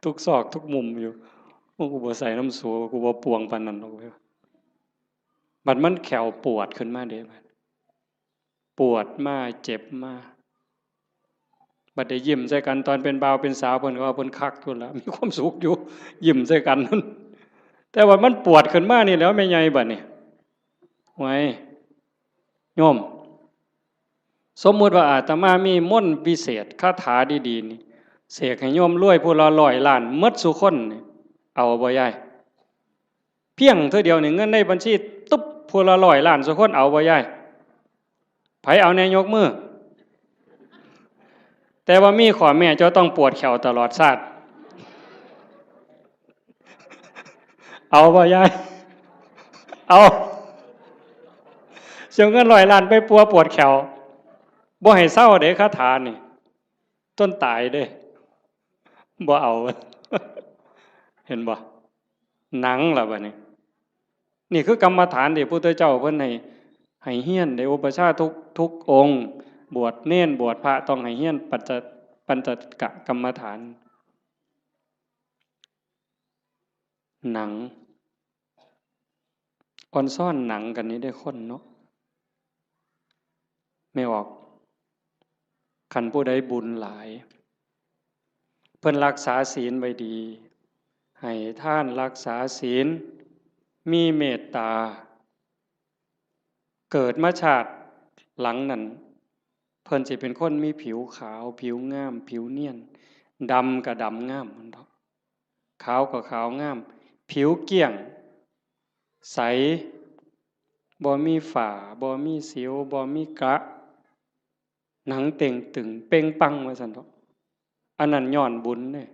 ทุกซอกทุกมุมอยู่ โอ้ กูบ่ใส่น้ำสู กูบ่ปวงปานนั้นดอกเว้ย บัดมันแข้วปวดขึ้นมาเด้ บัดปวดมา เจ็บมา บัดได้ยิ้มใส่กันตอนเป็นบ่าวเป็นสาว เพิ่นก็ว่าเพิ่นคักอยู่ล่ะ มีความสุขอยู่ ยิ้มใส่กัน แต่ว่ามันปวดขึ้นมานี่แหล้วแม่ใหญ่บัดนี้ ไว้ โยม สมมุติว่าอาตมามีมนต์วิเศษ คาถาดีๆนี่ เสกให้โยมรวยผู้ละร้อยล้านหมดซุคนนี่ เอาบ่ยาย เพียงเทื่อเดียวนี่ เงินในบัญชีตุ๊บ ผู้ละร้อยล้านซุคน เอาบ่ยาย ไผเอาแน่ยกมือ แต่ว่ามีข้อแม้ เจ้าต้องปวดแข้วตลอดชาติ เอาบ่ยาย เอา เสียเงินร้อยล้านไปปัวปวดแข้ว บ่ให้เซาเด้ คาถานี่ จนตายเด้ บ่เอา เห็นบ่ หนังล่ะบัดนี้ นี่คือกรรมฐานที่พระพุทธเจ้าเพิ่นให้ ให้เฮียน ได้อุปัชฌาย์ทุก ทุกองค์ บวชเณร บวชพระ ต้องให้เฮียนปัญจ ปัญจกกรรมฐาน หนัง อ่อนซ้อนหนังกันนี่ได้คนเนาะ แม่ออก คันผู้ใดบุญหลาย เพิ่นรักษาศีลไว้ดี ให้ทานรักษาศีล มีเมตตา เกิดมาชาติหลังนั้น เพิ่นสิเป็นคนมีผิวขาว ผิวงาม ผิวเนียน ดำก็ดำงามมันดอก ขาวก็ขาวงาม ผิวเกลี้ยง ใส บ่มีฝ้า บ่มีสิว บ่มีกระ หนังเต่งตึง เป่งปังว่าซั่นดอก อันนั้นย้อนบุญเด้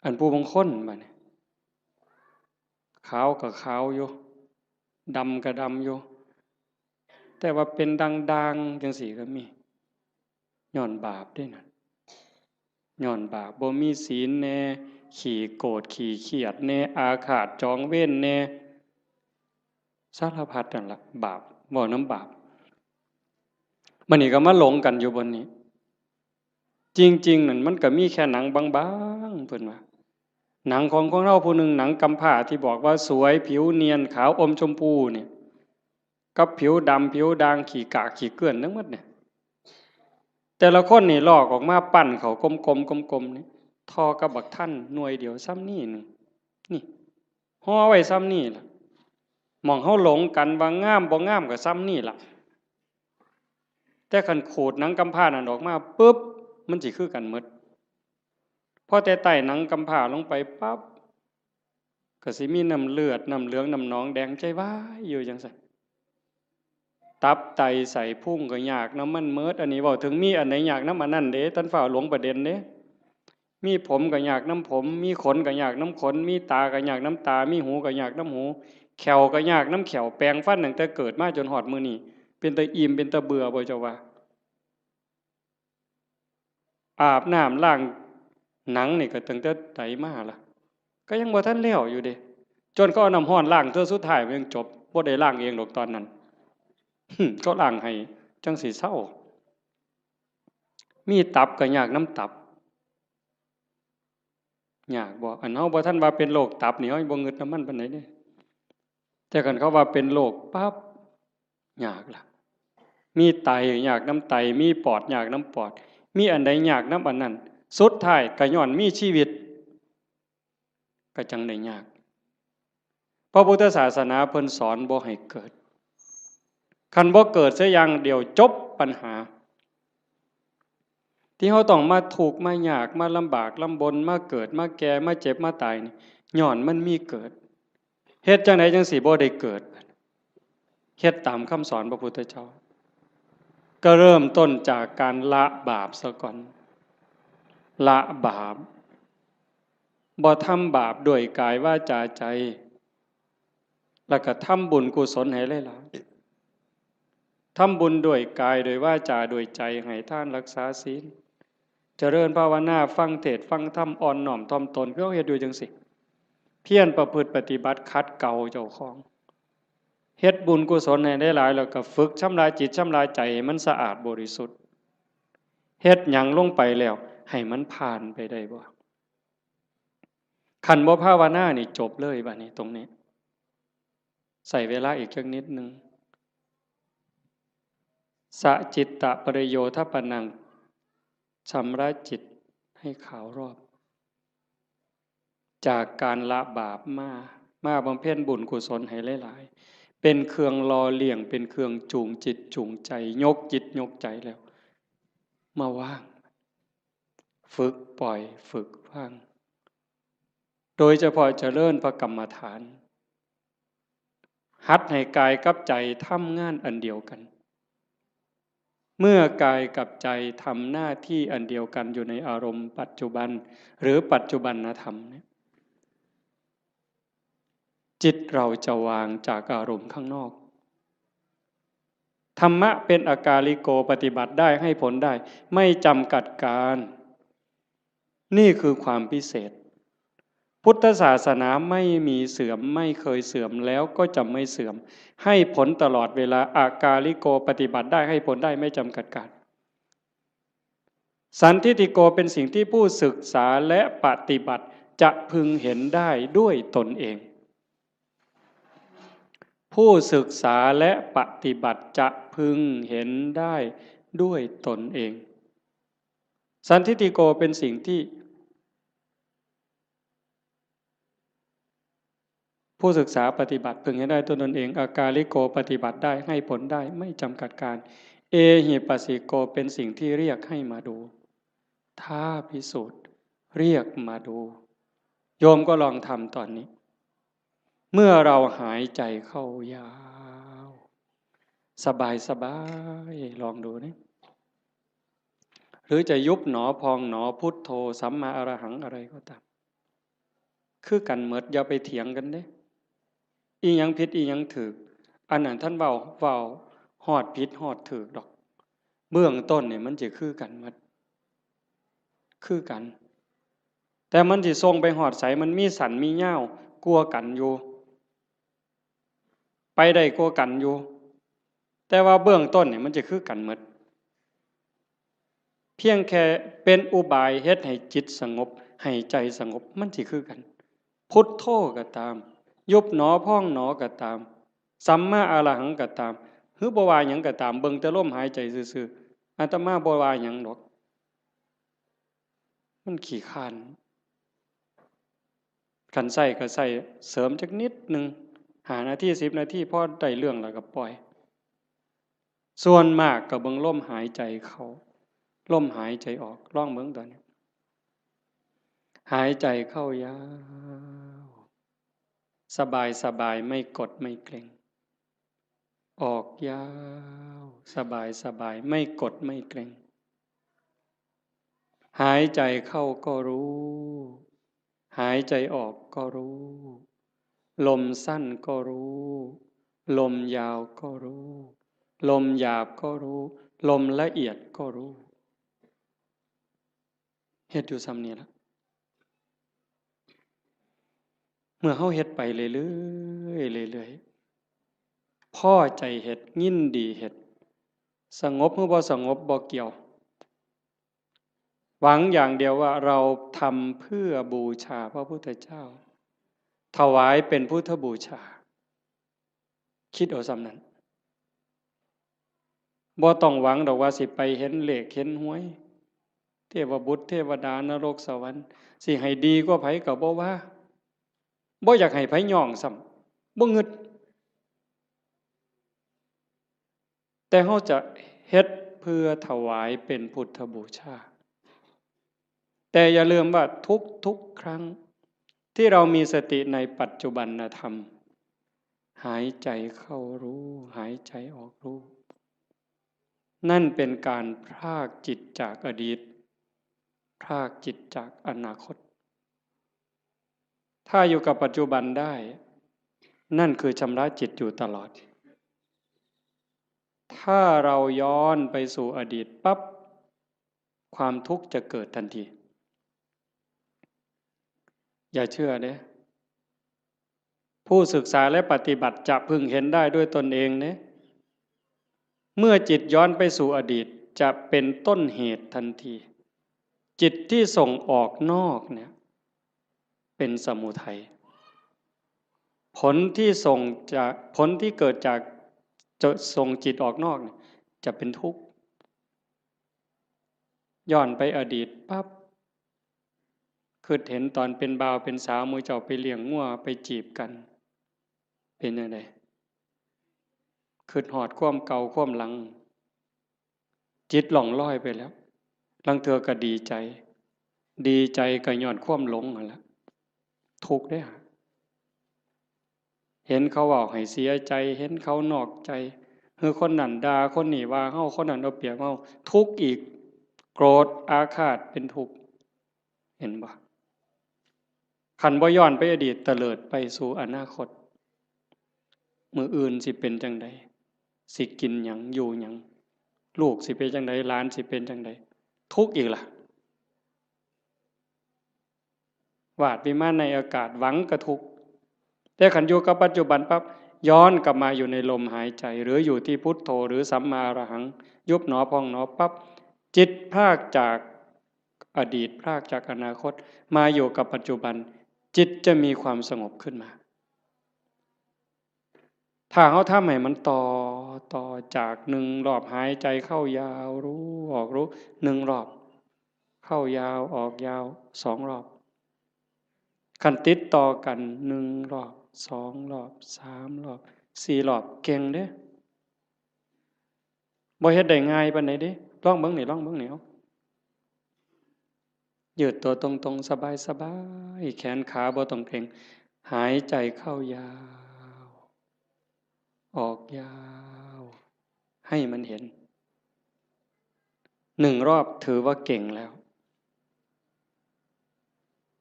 อันผู้บางคนบัดนี้ ขาวก็ขาวอยู่ ดำก็ดำอยู่ แต่ว่าเป็นด่างๆจังซี่ก็มี ย้อนบาปเด้นั่น ย้อนบาป บ่มีศีลแน่ ขี้โกรธ ขี้เครียดแน่ อาฆาตจองเวรแน่ สารพัดนั่นล่ะ บาป เว้านำบาป บัดนี้ก็มาหลงกันอยู่บนนี้ จริงๆ นั่นมันก็มีแค่หนังบางๆ เพิ่นว่า หนังของคนเฮาผู้หนึ่ง หนังกำพร้าที่บอกว่าสวย ผิวเนียน ขาวอมชมพูเนี่ย กับผิวดำ ผิวด่าง ขี้กากขี้เกลื่อนทั้งหมดเนี่ย แต่ละคนนี่ลอกออกมาปั้นเข้ากลมๆ กลมๆ นี่ ท่อกับบักทันหน่วยเดียวส่ำนี้หนึ่ง นี่ ห่อไว้ส่ำนี้ล่ะ หม่องเฮาหลงกันว่างามบ่งามก็ส่ำนี้ล่ะ แต่คันขูดหนังกำพร้านั่นออกมาปุ๊บ มันสิคือกันหมด พอแต่ไต่หนังกำพร้าลงไปปั๊บ ก็สิมีน้ำเลือด น้ำเหลือง น้ำหนองแดง ใจวายอยู่จั่งซั้น ตับไตไส้พุงก็ยากนำมันหมด อันนี้เว้าถึงมีอันใดยากนำอันนั้นเด้ ท่านฟ้าวหลงประเด็นเด้ มีผมก็ยากนำผม มีขนก็ยากนำขน มีตาก็ยากนำตา มีหูก็ยากนำหู แข้วก็ยากนำแข้ว แปรงฟันตั้งแต่เกิดมาจนฮอดมื้อนี้ เป็นตาอิ่ม เป็นตาเบื่อบ่เจ้าว่า อาบน้ำล้างหนังนี่ก็ตั้งแต่ใดมาล่ะ ก็ยังบ่ทันแล้วอยู่เด้ จนเขาเอาน้ำร้อนล้างเทื่อสุดท้ายมันยังจบ บ่ได้ล้างเองดอกตอนนั้น เขาล้างให้จั่งสิเซา มีตับก็ยากนำตับ ยากบ่ อันเฮาบ่ทันว่าเป็นโรคตับนี่ เฮายังบ่งึดนำมันปานใดเด้ แต่คันเขาว่าเป็นโรคปั๊บ ยากล่ะ มีไตยากนำไต มีปอดยากนำปอด มีอันใดยากนำอันนั้น สุดท้ายก็ย้อนมีชีวิต ก็จั่งได้ยาก พระพุทธศาสนาเพิ่นสอนบ่ให้เกิด คันบ่เกิดเสียอย่างเดียวจบปัญหา ที่เฮาต้องมาทุกข์มายาก มาลำบากลำบน มาเกิด มาแก่ มาเจ็บ มาตายนี่ ย้อนมันมีเกิด เฮ็ดจั่งใดจั่งสิบ่ได้เกิด เฮ็ดตามคำสอนพระพุทธเจ้า ก็เริ่มต้นจากการละบาปซะก่อน ละบาป บ่ทำบาปด้วยกายวาจาใจ แล้วก็ทำบุญกุศลให้หลายๆ ทำบุญด้วยกาย ด้วยวาจา ด้วยใจ ให้ทาน รักษาศีล เจริญภาวนา ฟังเทศน์ฟังธรรม อ่อนน้อมถ่อมตน คือเฮาเฮ็ดอยู่จั่งซี้ เพียรประพฤติปฏิบัติ ขัดเกลาเจ้าของ เฮ็ดบุญกุศลให้หลายๆ แล้วก็ฝึกชำระจิตชำระใจให้มันสะอาดบริสุทธิ์ เฮ็ดหยังลงไปแล้ว ให้มันผ่านไปได้บ่ คันบ่ภาวนานี่จบเลยบัดนี้ตรงนี้ ใช้เวลาอีกจักนิดหนึ่ง สะจิตตะปริโยทปนัง ชำระจิตให้ขาวรอบ จากการละบาปมา มาบำเพ็ญบุญกุศลให้หลายๆ เป็นเครื่องหล่อเลี้ยง เป็นเครื่องจูงจิตจูงใจ ยกจิตยกใจแล้ว มาวาง ฝึกปล่อย ฝึกวาง โดยเฉพาะเจริญพระกรรมฐาน หัดให้กายกับใจทำงานอันเดียวกัน เมื่อกายกับใจทำหน้าที่อันเดียวกันอยู่ในอารมณ์ปัจจุบัน หรือปัจจุบันธรรมเนี่ย จิตเราจะวางจากอารมณ์ข้างนอก ธรรมะเป็นอากาลิโก ปฏิบัติได้ ให้ผลได้ ไม่จำกัดการ นี่คือความพิเศษ พุทธศาสนาไม่มีเสื่อม ไม่เคยเสื่อม แล้วก็จะไม่เสื่อม ให้ผลตลอดเวลา อากาลิโก ปฏิบัติได้ ให้ผลได้ ไม่จำกัดการ สันทิฏฐิโก เป็นสิ่งที่ผู้ศึกษาและปฏิบัติจะพึงเห็นได้ด้วยตนเอง ผู้ศึกษาและปฏิบัติจะพึงเห็นได้ด้วยตนเอง สันทิฏฐิโก เป็นสิ่งที่ ผู้ศึกษาปฏิบัติพึงเห็นได้ด้วยตนเอง อากาลิโก ปฏิบัติได้ ให้ผลได้ ไม่จำกัดการ เอหิปัสสิโก เป็นสิ่งที่เรียกให้มาดู ท้าพิสูจน์ เรียกมาดู โยมก็ลองทำตอนนี้ เมื่อเราหายใจเข้ายาว สบายสบาย ลองดูนี่ หรือจะยุบหนอพองหนอ พุทโธ สัมมาอรหัง อะไรก็ตาม คือกันหมด อย่าไปเถียงกันเด้ อีหยังผิดอีหยังถูก อันนั้นท่านเว้า เว้าฮอดผิดฮอดถูกดอก เบื้องต้นนี่มันจะคือกันหมด คือกัน แต่มันสิส่งไปฮอดไส มันมีสั้นมียาวกว่ากันอยู่ ไปได้กว่ากันอยู่ แต่ว่าเบื้องต้นนี่มันจะคือกันหมด พียงแค่เป็นอุบายเฮ็ดให้จิตสงบ ให้ใจสงบ มันสิคือกัน พุทโธก็ตาม ยุบหนอพองหนอก็ตาม สัมมาอรหังก็ตาม หรือบ่ว่าหยังก็ตาม เบิ่งแต่ลมหายใจซื่อๆ อาตมาบ่ว่าหยังดอก มันขี้คร้าน คันใช้ก็ใช้เสริมจักนิดหนึ่ง ห้านาที สิบนาที พอได้เรื่องแล้วก็ปล่อย ส่วนมากก็เบิ่งลมหายใจเข้า ลมหายใจออก ลองเบิ่งตอนนี้ หายใจเข้ายาว สบายสบาย ไม่กดไม่เกร็ง ออกยาว สบายสบาย ไม่กดไม่เกร็ง หายใจเข้าก็รู้ หายใจออกก็รู้ ลมสั้นก็รู้ ลมยาวก็รู้ ลมหยาบก็รู้ ลมละเอียดก็รู้ เฮ็ดอยู่ส่ำนี้ล่ะ เมื่อเฮาเฮ็ดไปเรื่อยๆ เรื่อยๆ พอใจเฮ็ด ยินดีเฮ็ด สงบหรือบ่สงบบ่เกี่ยว หวังอย่างเดียวว่าเราทำเพื่อบูชาพระพุทธเจ้า ถวายเป็นพุทธบูชา คิดเอาส่ำนั้น บ่ต้องหวังดอกว่าสิไปเห็นเลขเห็นหวย เทวบุตรเทวดานรกสวรรค์ สิให้ดีกว่าไผก็บ่ว่า บ่อยากให้ไผย่องซ้ำ บ่งึด แต่เฮาจะเฮ็ดเพื่อถวายเป็นพุทธบูชา แต่อย่าลืมว่าทุกๆ ครั้งที่เรามีสติในปัจจุบันธรรม หายใจเข้ารู้ หายใจออกรู้ นั่นเป็นการพรากจิตจากอดีต พรากจิตจากอนาคต ถ้าอยู่กับปัจจุบันได้ นั่นคือชำระจิตอยู่ตลอด ถ้าเราย้อนไปสู่อดีตปั๊บ ความทุกข์จะเกิดทันที อย่าเชื่อเด้ ผู้ศึกษาและปฏิบัติจะพึงเห็นได้ด้วยตนเองเด้ เมื่อจิตย้อนไปสู่อดีต จะเป็นต้นเหตุทันที จิตที่ส่งออกนอกเนี่ย เป็นสมุทัย ผลที่ส่งจาก ผลที่เกิดจากจะส่งจิตออกนอกเนี่ย จะเป็นทุกข์ ย้อนไปอดีตปั๊บ คิดเห็นตอนเป็นบ่าวเป็นสาว หมู่เจ้าไปเลี้ยงงัวไปจีบกัน เป็นจั่งใด คิดฮอดความเก่าความหลัง จิตล่องลอยไปแล้ว ลางเทื่อก็ดีใจ ดีใจก็ย้อนความหลงนั่นแหละ ทุกข์เด้อ เห็นเขาเว้าให้เสียใจ เห็นเขานอกใจ หรือคนนั้นด่า คนนี้ว่าเฮา คนนั้นเอาเปรียบเฮา ทุกข์อีก โกรธอาฆาตเป็นทุกข์ เห็นบ่ คันบ่ย้อนไปอดีต เตลิดไปสู่อนาคต มื้ออื่นสิเป็นจั่งใด สิกินหยัง อยู่หยัง ลูกสิเป็นจั่งใด หลานสิเป็นจั่งใด ทุกข์อีกล่ะ วาดวิมานในอากาศ หวังก็ทุกข์ แต่คันอยู่กับปัจจุบันปั๊บ ย้อนกลับมาอยู่ในลมหายใจ หรืออยู่ที่พุทโธ หรือสัมมาอรหัง ยุบหนอพองหนอปั๊บ จิตพรากจากอดีต พรากจากอนาคต มาอยู่กับปัจจุบัน จิตจะมีความสงบขึ้นมา ถ้าเฮาทำให้มันต่อ ต่อจากหนึ่งรอบหายใจเข้ายาวรู้ ออกรู้ หนึ่งรอบ เข้ายาว ออกยาว สองรอบ คันติดต่อกัน หนึ่งรอบ สองรอบ สามรอบ สี่รอบ เก่งเด้ บ่เฮ็ดได้ง่ายปานใดเด้ ลองเบิ่งนี่ ลองเบิ่งนี่ เอา ยืดตัวตรงๆ สบายๆ แขนขาบ่ต้องเกร็ง หายใจเข้ายาว ออกยาว ให้มันเห็น หนึ่งรอบถือว่าเก่งแล้ว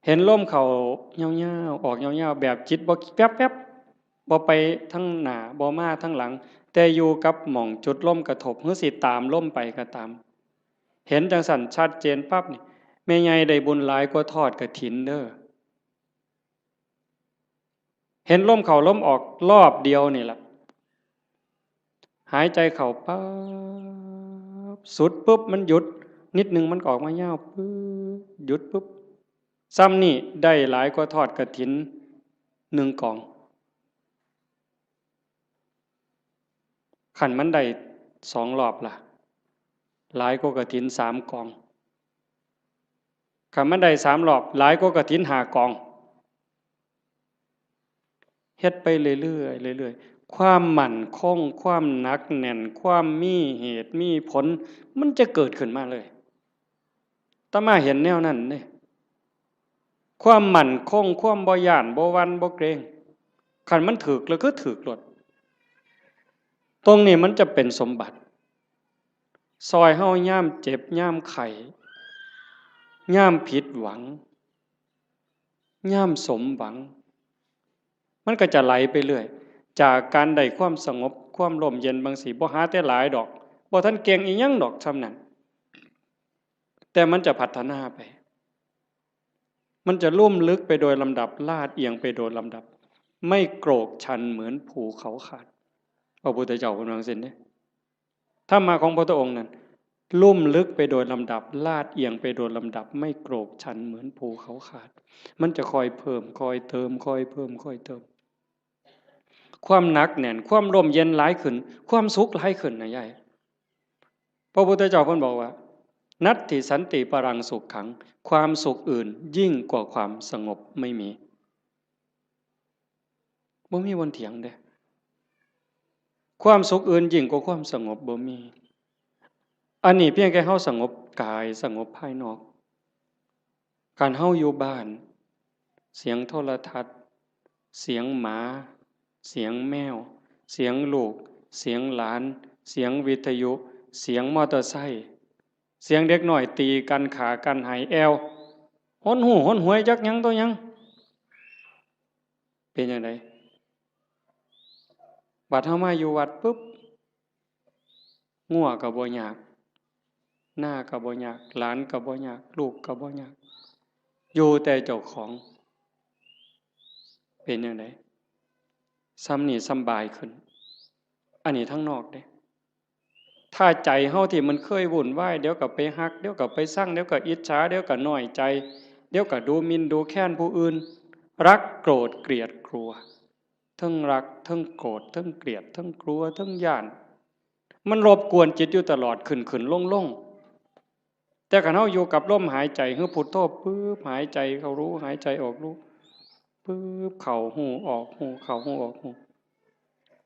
เห็นลมเข้ายาวๆ ออกยาวๆ แบบจิตบ่แวบๆ บ่ไปทางหน้า บ่มาทางหลัง แต่อยู่กับหม่องจุดลมกระทบ หรือสิตามลมไปก็ตาม เห็นจั่งซั้นชัดเจนปั๊บนี่ แม่ใหญ่ได้บุญหลายกว่าทอดกฐินเด้อ เห็นลมเข้าลมออกรอบเดียวนี่ล่ะ หายใจเข้าปั๊บ สุดปุ๊บมันหยุด นิดหนึ่งมันก็ออกมายาวปึ๊บ หยุดปึ๊บ ซ้ำนี่ได้หลายกว่าทอดกฐินหนึ่งกอง คันมันได้สองรอบล่ะ หลายกว่ากฐินสามกอง คันมันได้สามรอบ หลายกว่ากฐินห้ากอง เฮ็ดไปเรื่อยๆ เรื่อยๆ ความมั่นคง ความหนักแน่น ความมีเหตุมีผล มันจะเกิดขึ้นมาเลย อาตมาเห็นแนวนั้นเด้ ความมั่นคง ความบ่ย้าน บ่หวั่น บ่เกรง คันมันถืกแล้วคือถืกโลด ตรงนี้มันจะเป็นสมบัติ ซอยเฮายามเจ็บ ยามไข้ ยามผิดหวัง ยามสมหวัง มันก็จะไหลไปเรื่อย จากการได้ความสงบ ความร่มเย็นบางสิ บ่หาแต่หลายดอก บ่ทันเก่งอีหยังดอกส่ำนั้น แต่มันจะพัฒนาไป มันจะลุ่มลึกไปโดยลำดับ ลาดเอียงไปโดยลำดับ ไม่โกรกชันเหมือนภูเขาขาด พระพุทธเจ้าเพิ่นว่าจั่งซี้เด้ ธรรมะของพระพุทธองค์นั้น ลุ่มลึกไปโดยลำดับ ลาดเอียงไปโดยลำดับ ไม่โกรกชันเหมือนภูเขาขาด มันจะค่อยเพิ่ม ค่อยเติม ค่อยเพิ่ม ค่อยเติม ความหนักแน่น ความร่มเย็นหลายขึ้น ความสุขหลายขึ้นนะยาย พระพุทธเจ้าเพิ่นบอกว่า นัตถิสันติปรังสุขขัง ความสุขอื่นยิ่งกว่าความสงบไม่มี บ่มีบ่อนเถียงเด้ ความสุขอื่นยิ่งกว่าความสงบบ่มี อันนี้เพียงแค่เฮาสงบกาย สงบภายนอก คันเฮาอยู่บ้าน เสียงโทรทัศน์ เสียงหมา เสียงแมว เสียงลูก เสียงหลาน เสียงวิทยุ เสียงมอเตอร์ไซค์ เสียงเด็กน้อยตีกัน ฆ่ากัน ไห้แอ่ว หนหู้หนหวยจักหยังต่อหยัง เป็นจั่งใด บัดเฮามาอยู่วัดปุ๊บ งัวก็บ่ยาก นาก็บ่ยาก หลานก็บ่ยาก ลูกก็บ่ยาก อยู่แต่เจ้าของ เป็นจั่งใด ส่ำนี้สำบายขึ้น อันนี้ทางนอกเด้ ถ้าใจเฮาที่มันเคยวุ่นวาย เดี๋ยวก็ไปฮัก เดี๋ยวก็ไปซัง เดี๋ยวก็อิจฉา เดี๋ยวก็น้อยใจ เดี๋ยวก็ดูหมิ่นดูแคลนผู้อื่น รักโกรธเกลียดกลัว เทิงรัก เทิงโกรธ เทิงเกลียด เทิงกลัว เทิงย้าน มันรบกวนจิตอยู่ตลอด ขึ้นๆ ลงๆ แต่คันเฮาอยู่กับลมหายใจ คือพุทโธปึ๊บ หายใจเข้ารู้ หายใจออกรู้ ปึ๊บ เข้าฮู้ ออกฮู้ เข้าฮู้ ออกฮู้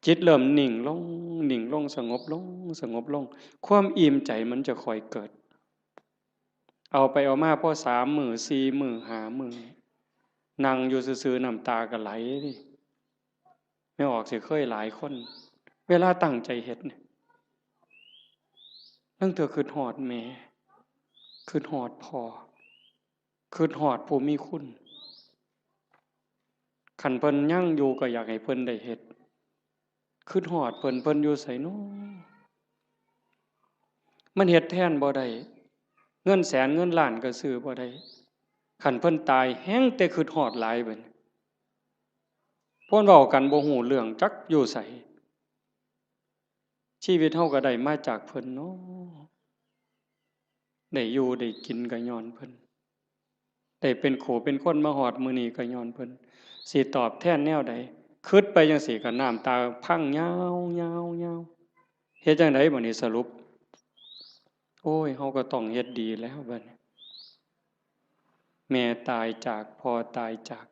จิตเริ่มนิ่งลง นิ่งลง สงบลง สงบลง ความอิ่มใจมันจะค่อยเกิด เอาไปเอามาพอสามมื้อ สี่มื้อ ห้ามื้อ นั่งอยู่ซื่อๆ น้ำตาก็ไหลเด้ แม่ออกสิเคยหลายคน เวลาตั้งใจเฮ็ดเนี่ย ลางเทื่อคิดฮอดแม่ คิดฮอดพ่อ คิดฮอดผู้มีคุณ คันเพิ่นยังอยู่ก็อยากให้เพิ่นได้เฮ็ด คิดฮอดเพิ่น เพิ่นอยู่ไสน้อ มันเฮ็ดแทนบ่ได้ เงินแสนเงินล้านก็ซื้อบ่ได้ คันเพิ่นตายแฮ่งแต่คิดฮอดหลายบัดนี้ เพิ่นเว้ากันบ่ฮู้เรื่อง จักอยู่ไส ชีวิตเฮาก็ได้มาจากเพิ่นเนาะ ได้อยู่ได้กินก็ญ้อนเพิ่น ได้เป็นคู่เป็นคนมาฮอดมื้อนี้ก็ญ้อนเพิ่น สิตอบแทนแนวใด คิดไปจั่งซี้ก็น้ำตาพังยาวๆๆ เฮ็ดจั่งใดบัดนี้สรุป โอ้ย เฮาก็ต้องเฮ็ดดีแล้วบัดนี้ แม่ตายจาก พ่อตายจาก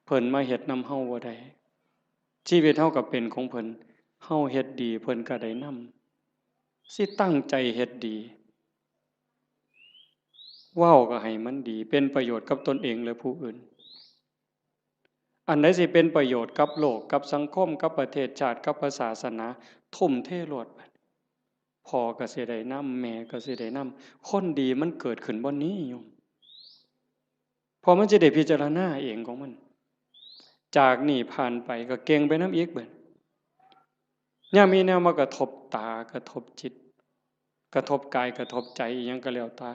เพิ่นมาเฮ็ดนำเฮาบ่ได้ ชีวิตเฮาก็เป็นของเพิ่น เฮาเฮ็ดดี เพิ่นก็ได้นำ สิตั้งใจเฮ็ดดี เว้าก็ให้มันดี เป็นประโยชน์กับตนเองและผู้อื่น อันใดสิเป็นประโยชน์กับโลก กับสังคม กับประเทศชาติ กับพระศาสนา ทุ่มเทโลด พ่อก็สิได้นำ แม่ก็สิได้นำ คนดีมันเกิดขึ้นบ่นี้โยม เพราะมันสิได้พิจารณาเองของมัน จากนี้ผ่านไปก็เก่งไปนำอีกบัด ยามมีแนวมากระทบตา กระทบจิต กระทบกาย กระทบใจ อิหยังก็แล้วแต่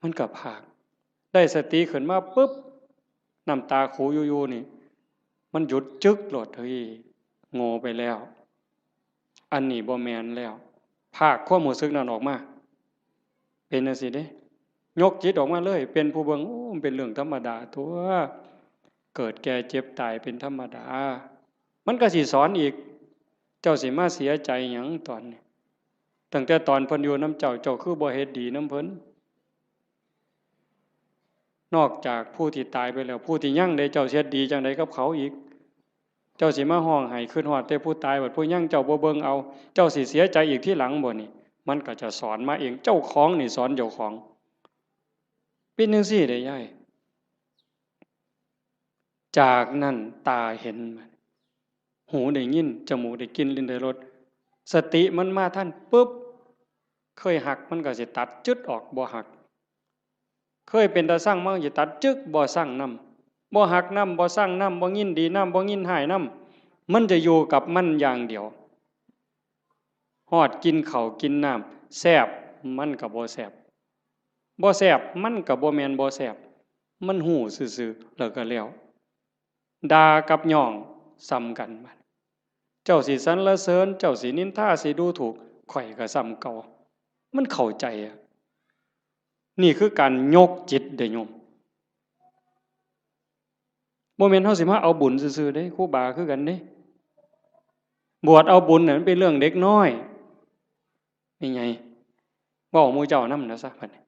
มันก็พาก ได้สติขึ้นมาปุ๊บ น้ำตาคูอยู่ๆ นี่ มันหยุดจึ๊กโลด เฮ้ย โง่ไปแล้ว อันนี้บ่แม่นแล้ว พากความรู้สึกนั้นออกมา เป็นจั่งซี้เด้ ยกจิตออกมาเลย เป็นผู้เบิ่ง โอ้ มันเป็นเรื่องธรรมดาตั๊ว เกิดแก่เจ็บตายเป็นธรรมดา มันก็สิสอนอีก เจ้าสิมาเสียใจหยังตอนนี้ ตั้งแต่ตอนเพิ่นอยู่นำเจ้า เจ้าคือบ่เฮ็ดดีนำเพิ่น นอกจากผู้ที่ตายไปแล้ว ผู้ที่ยังเด้ เจ้าสิเฮ็ดดีจั่งใดกับเขาอีก เจ้าสิมาฮ้องไห้คิดฮอดแต่ผู้ตาย บัดผู้ยังเจ้าบ่เบิ่งเอา เจ้าสิเสียใจอีกทีหลังบ่นี่ มันก็จะสอนมาเอง เจ้าของนี่สอนเจ้าของ เป็นจั่งซี้เด้ยาย จากนั้นตาเห็น หูได้ยิน จมูกได้กลิ่น ลิ้นได้รส สติมันมาทันปุ๊บ เคยฮักมันก็สิตัดจึ๊ดออก บ่ฮัก เคยเป็นตาซังมันก็สิตัดจึ๊ก บ่ซังนำ บ่ฮักนำ บ่ซังนำ บ่ยินดีนำ บ่ยินร้ายนำ มันจะอยู่กับมันอย่างเดียว ฮอดกินข้าวกินน้ำ แซ่บ มันก็บ่แซ่บ บ่แซ่บ มันก็บ่แม่นบ่แซ่บ มันฮู้ซื่อๆ แล้วก็แล้ว ด่ากับย้องส่ำกัน เจ้าสิสรรเสริญ เจ้าสินินทา สิดูถูก ข้อยก็ส่ำเก่า มันเข้าใจอะ นี่คือการยกจิตเด้โยม บ่แม่นเฮาสิมาเอาบุญซื่อๆเด้ ครูบาคือกันเด้ บวชเอาบุญน่ะมันเป็นเรื่องเด็กน้อย นี่ไง เว้าหมู่เจ้านำนะซะ บัดนี้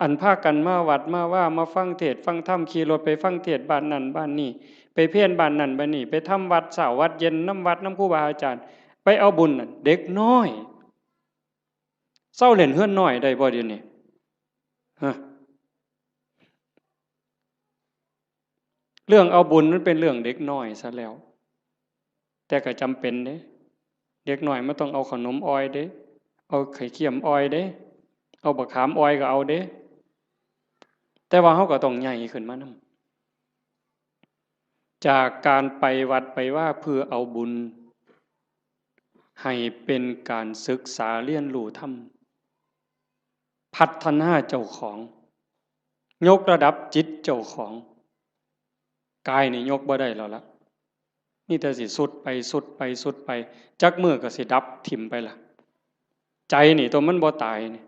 อันพากันมาวัดมาวา มาฟังเทศน์ฟังธรรม ขี่รถไปฟังเทศน์บ้านนั่นบ้านนี่ ไปเพลบ้านนั่นบ้านนี่ ไปทำวัดเช้าวัดเย็นนำวัดนำครูบาอาจารย์ ไปเอาบุญนั่น เด็กน้อย เซาเล่นเฮือนน้อยได้บ่เดี๋ยวนี้ ฮะ เรื่องเอาบุญมันเป็นเรื่องเด็กน้อยซะแล้ว แต่ก็จำเป็นเด้ เด็กน้อยมันต้องเอาขนมอ่อยเด้ เอาไข่เค็มอ่อยเด้ เอาบักขามอ่อยก็เอาเด้ แต่ว่าเฮาก็ต้องใหญ่ขึ้นมานำ จากการไปวัดไปวาเพื่อเอาบุญ ให้เป็นการศึกษาเรียนรู้ธรรม พัฒนาเจ้าของ ยกระดับจิตเจ้าของ กายนี่ยกบ่ได้แล้วละ มีแต่สิทรุดไปทรุดไปทรุดไป จักมื้อก็สิดับถิ่มไปละ ใจนี่ตัวมันบ่ตายนี่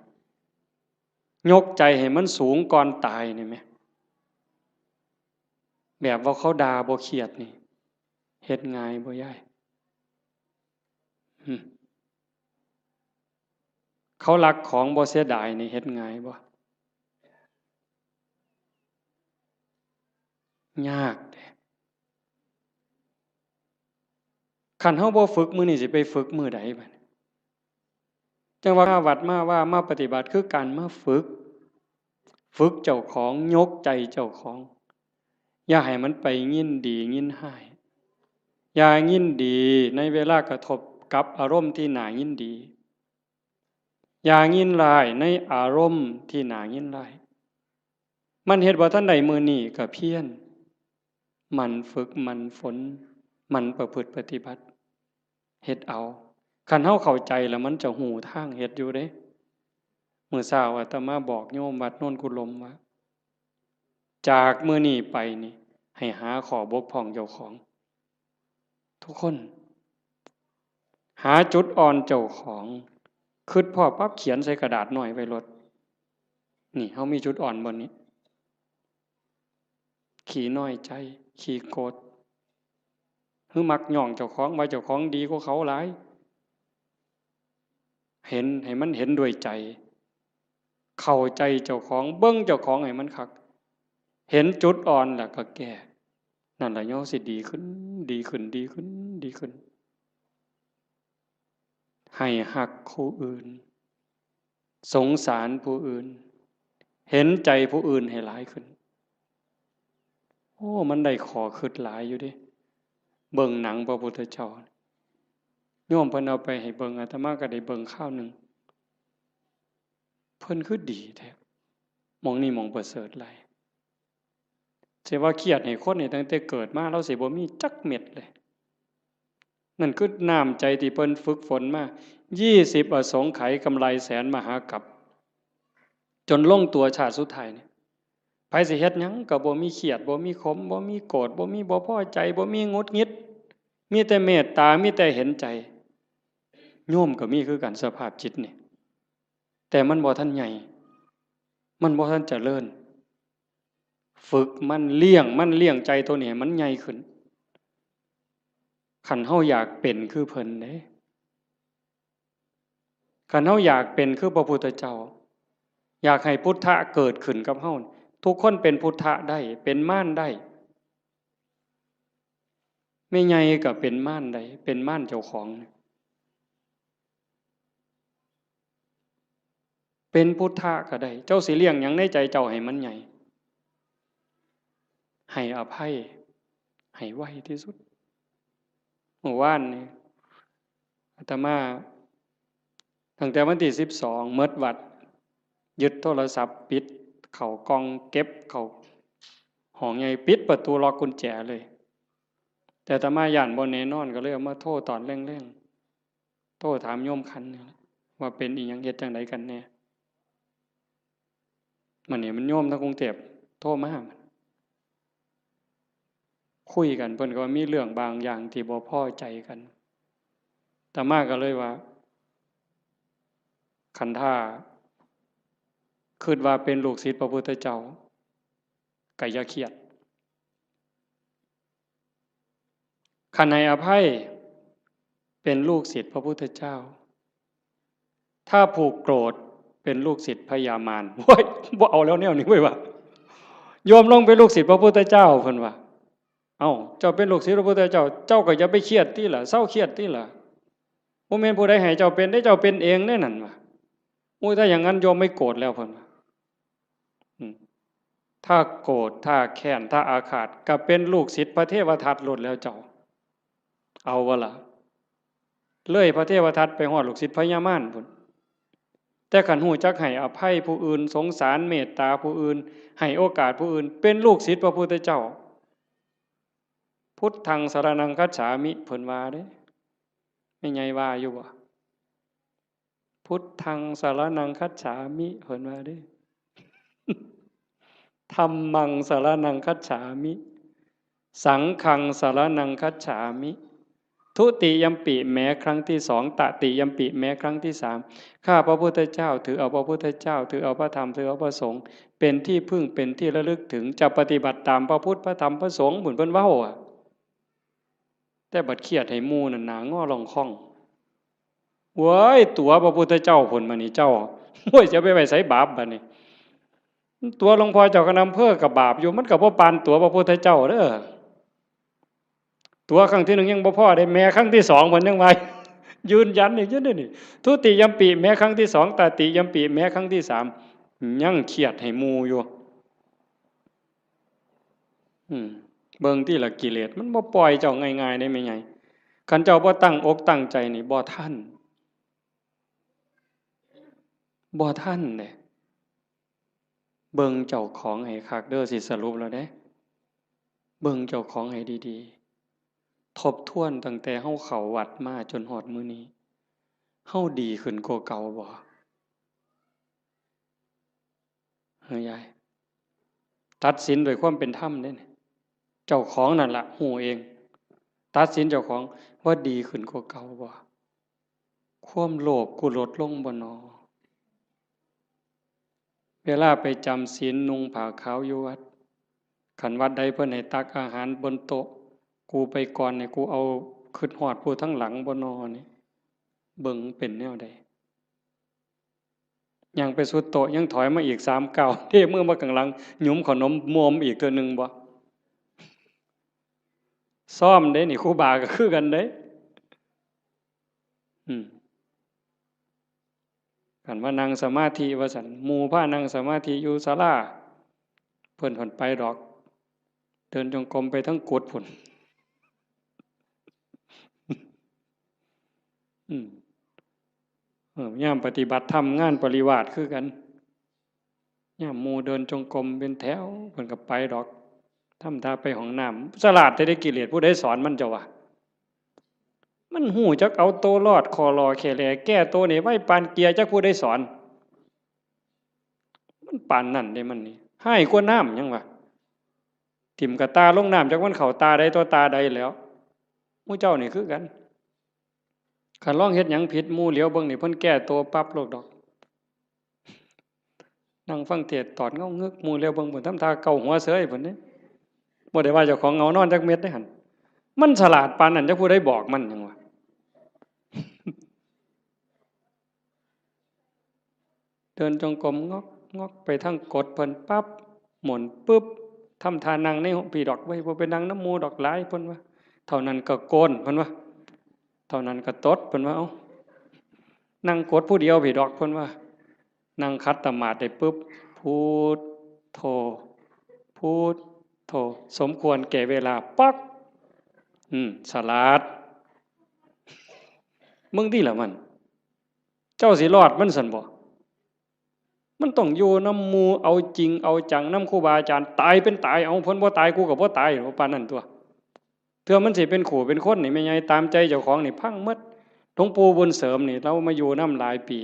ยกใจให้มันสูงก่อนตายนี่แหม แบบว่าเขาด่าบ่เคียดนี่ เฮ็ดง่ายบ่ยาย อืม เขาลักของบ่เสียดายนี่เฮ็ดง่ายบ่ ยากเด้ คันเฮาบ่ฝึกมื้อนี้สิไปฝึกมื้อใดบัดนี้ จั่งว่ามาวัดมาวา มาปฏิบัติคือการมาฝึก ฝึกเจ้าของ ยกใจเจ้าของ อย่าให้มันไปยินดียินร้าย อย่ายินดีในเวลากระทบกับอารมณ์ที่น่ายินดี อย่ายินร้ายในอารมณ์ที่น่ายินร้าย มันเฮ็ดบ่ทันได้มื้อนี้ก็เพียร หมั่นฝึก หมั่นฝน หมั่นประพฤติปฏิบัติ เฮ็ดเอา คันเฮาเข้าใจแล้วมันจะฮู้ทางเฮ็ดอยู่เด้ มื้อเช้าอาตมาบอกโยมวัดโนนกุลมว่า จากมื้อนี้ไปนี่ ให้หาข้อบกพร่องเจ้าของ ทุกคน หาจุดอ่อนเจ้าของ คิดพ้อปั๊บเขียนใส่กระดาษน้อยไว้โลด นี่ เฮามีจุดอ่อนบ่นี้ ขี้น้อยใจ ขี้โกรธ หรือมักย้องเจ้าของว่าเจ้าของดีกว่าเขาหลาย เห็น ให้มันเห็นด้วยใจ เข้าใจเจ้าของ เบิ่งเจ้าของให้มันคัก เห็นจุดอ่อนแล้วก็แก้ นั่นล่ะเฮาสิดีขึ้น ดีขึ้น ดีขึ้น ดีขึ้น ให้ฮักผู้อื่น สงสารผู้อื่น เห็นใจผู้อื่นให้หลายขึ้น โอ้ มันได้ข้อคิดหลายอยู่เด้ เบิ่งหนังพระพุทธเจ้า โยมเพิ่นเอาไปให้เบิ่ง อาตมาก็ได้เบิ่งคราวหนึ่ง เพิ่นคือดีแท้ หม่องนี้หม่องประเสริฐหลาย สิว่าเครียดให้คนนี่ตั้งแต่เกิดมา ลาวสิบ่มีจักเม็ดเลย นั่นคือน้ำใจที่เพิ่นฝึกฝนมา ยี่สิบอสงไขยกำไรแสนมหากัป จนลงตัวชาติสุดท้ายนี่ ไผสิเฮ็ดหยังก็บ่มีเครียด บ่มีขม บ่มีโกรธ บ่มีบ่พอใจ บ่มีหงุดหงิด มีแต่เมตตา มีแต่เห็นใจ โยมก็มีคือกันสภาพจิตนี่ แต่มันบ่ทันใหญ่ มันบ่ทันเจริญ ฝึกมัน เลี้ยงมัน เลี้ยงใจตัวนี้ให้มันใหญ่ขึ้น คันเฮาอยากเป็นคือเพิ่นเด้ คันเฮาอยากเป็นคือพระพุทธเจ้า อยากให้พุทธะเกิดขึ้นกับเฮา ทุกคนเป็นพุทธะได้ เป็นมารได้ แม่ใหญ่ก็เป็นมารได้ เป็นมารเจ้าของ เป็นพุทธะก็ได้ เจ้าสิเลี้ยงหยังในใจเจ้าให้มันใหญ่ ให้อภัย ให้ไวที่สุด เมื่อวานนี่ อาตมา ตั้งแต่วันที่สิบสอง หมดวัด ยึดโทรศัพท์ ปิดเข้ากล่อง เก็บเข้าห้องใหญ่ ปิดประตู ล็อกกุญแจเลย แต่อาตมาย้านบ่แน่นอน ก็เลยเอามาโทรตอนแลงๆ โทรถามโยมขันนี่แหละ ว่าเป็นอีหยัง เฮ็ดจั่งใดกันแน่ มื้อนี้มันโยมทางกรุงเทพฯโทรมา คุยกัน เพิ่นก็ว่ามีเรื่องบางอย่างที่บ่พอใจกัน อาตมาก็เลยว่า คันถ้าคิดว่าเป็นลูกศิษย์พระพุทธเจ้า ก็อย่าเครียด คันให้อภัย เป็นลูกศิษย์พระพุทธเจ้า ถ้าผูกโกรธ เป็นลูกศิษย์พญามาร โอ้ย บ่เอาแล้วแนวนี้เว้ยว่ะ โยมลงเป็นลูกศิษย์พระพุทธเจ้า เพิ่นว่า เอ้า เจ้าเป็นลูกศิษย์พระพุทธเจ้า เจ้าก็อย่าไปเครียดติล่ะ เซาเครียดติล่ะ บ่แม่นผู้ใดให้เจ้าเป็นเด้ เจ้าเป็นเองเด้นั่นว่ะ โอ้ย ถ้าอย่างนั้นโยมไม่โกรธแล้ว เพิ่นว่า อืม ถ้าโกรธ ถ้าแค้น ถ้าอาฆาต ก็เป็นลูกศิษย์พระเทวทัตโลดแล้วเจ้า เอาบ่ล่ะ เลยพระเทวทัตไปฮอดลูกศิษย์พญามารพุ้น แต่คันฮู้จักให้อภัยผู้อื่น สงสารเมตตาผู้อื่น ให้โอกาสผู้อื่น เป็นลูกศิษย์พระพุทธเจ้า พุทธังสรณังคัจฉามิ เพิ่นว่าเด้ แม่ใหญ่ว่าอยู่บ่ พุทธังสรณังคัจฉามิ เพิ่นว่าเด้ ธัมมังสรณังคัจฉามิ สังฆังสรณังคัจฉามิ ทุติยัมปิ แม้ครั้งที่สอง ตติยัมปิ แม้ครั้งที่สาม ข้าพระพุทธเจ้าถือเอาพระพุทธเจ้า ถือเอาพระธรรม ถือเอาพระสงฆ์ เป็นที่พึ่ง เป็นที่ระลึกถึง จะปฏิบัติตามพระพุทธ พระธรรม พระสงฆ์ เหมือนเพิ่นเว้าอะ แต่บัดเครียดให้หมู่นั่นหน้างอล่องค่อง เว้ย ตั๋วพระพุทธเจ้าพุ้นมานี่เจ้า โอ้ย จะไปไว้ไสบาปบัดนี้ ตั๋วหลวงพ่อเจ้าคณะอำเภอก็บาปอยู่ มันก็บ่ปานตั๋วพระพุทธเจ้าเด้อ ตั๋วครั้งที่หนึ่งยังบ่พอเด้ แม้ครั้งที่สองเพิ่นยังว่า ยืนยันอีกอยู่เด้นี่ ทุติยัมปิ แม้ครั้งที่สอง ตติยัมปิ แม้ครั้งที่สาม ยังเครียดให้หมู่อยู่ อืม เบิ่งติล่ะ กิเลสมันบ่ปล่อยเจ้าง่ายๆเด้แม่ใหญ่ คันเจ้าบ่ตั้งอกตั้งใจนี่ บ่ทัน บ่ทันเด้ เบิ่งเจ้าของให้คักเด้อ สิสรุปแล้วเด้ เบิ่งเจ้าของให้ดีๆ ทบทวนตั้งแต่เฮาเข้าวัดมาจนฮอดมื้อนี้ เฮาดีขึ้นกว่าเก่าบ่ เฮ้ยยาย ตัดสินด้วยความเป็นธรรมเด้นี่ เจ้าของนั่นล่ะฮู้เอง ตัดสินเจ้าของว่าดีขึ้นกว่าเก่าบ่ ความโลภกูลดลงบ่นอ เวลาไปจำศีลนุ่งผ้าขาวอยู่วัด คันวัดใดเพิ่นให้ตักอาหารบนโต๊ะ กูไปก่อนนี่ กูเอาคิดฮอดผู้ทางหลังบ่นอนี่ เบิ่งเป็นแนวใด ย่างไปสุดโต๊ะ ยังถอยมาอีกสามก้าว เทมือมาข้างหลัง หยุมขนมมวมอีกเทื่อหนึ่งบ่ ซ้อมเด้นี่ ครูบาก็คือกันเด้ อืม คันว่านั่งสมาธิว่าซั่น หมู่พานั่งสมาธิอยู่ศาลา เพิ่นผ่อนไปดอก เดินจงกรมไปทั้งกุฏิพุ้น อืม เออ ยามปฏิบัติธรรมงานปริวาสคือกัน ยามหมู่เดินจงกรมเป็นแถว เพิ่นก็ไปดอก ทำท่าไปห้องน้ำ ฉลาดแท้เด้กิเลส ผู้ใดสอนมันเจ้าวะ มันฮู้จักเอาตัวรอด ข้อหล่อแค่แหล่แก้ตัวนี่ไวปานเกียร์ จักผู้ใดสอน มันปานนั่นเด้มันนี่ ฮ้ายกว่าน้ำหยังวะ ถิ่มกะตาลงน้ำ จักมันเข้าตาใดต่อตาใดแล้ว หมู่เจ้านี่คือกัน คันลองเฮ็ดหยังผิด หมู่เหลียวเบิ่งนี่ เพิ่นแก้ตัวปั๊บโลดดอก นั่งฟังเทศน์ตอดเงางึก หมู่เหลียวเบิ่ง เพิ่นทำท่าเกาหัวเสย เพิ่นเด้ บ่ได้ว่าเจ้าของเหงานอนจักเม็ดเด้หั่น มันฉลาดปานนั้น จักผู้ใดบอกมันหยังวะ เดินจงกรมงอกงอกไปทางกดเพิ่นปั๊บ หมุนปึ๊บ ทำท่านั่งในห้องพีดอก เว้ย บ่ไปนั่งนำหมู่ดอก หลาย เพิ่นว่า เท่านั้นก็โกน เพิ่นว่า เท่านั้นก็ตด เพิ่นว่า เอ้า นั่งกดผู้เดียวพีดอก เพิ่นว่า นั่งขัดสมาธิได้ปึ๊บ พุทโธ พุทโธ สมควรแก่เวลา ป๊อก อืม ฉลาด มึงติล่ะมัน เจ้าสิรอดมันซั่นบ่ มันต้องอยู่นำหมู่ เอาจริงเอาจังนำครูบาอาจารย์ ตายเป็นตาย เอา เพิ่นบ่ตาย กูก็บ่ตาย ปานนั้นตั่ว เทื่อมันสิเป็นครูเป็นคนนี่ แม่ใหญ่ ตามใจเจ้าของนี่ พังหมด หลวงปู่บุญเสริมนี่ ลาวมาอยู่นำหลายปี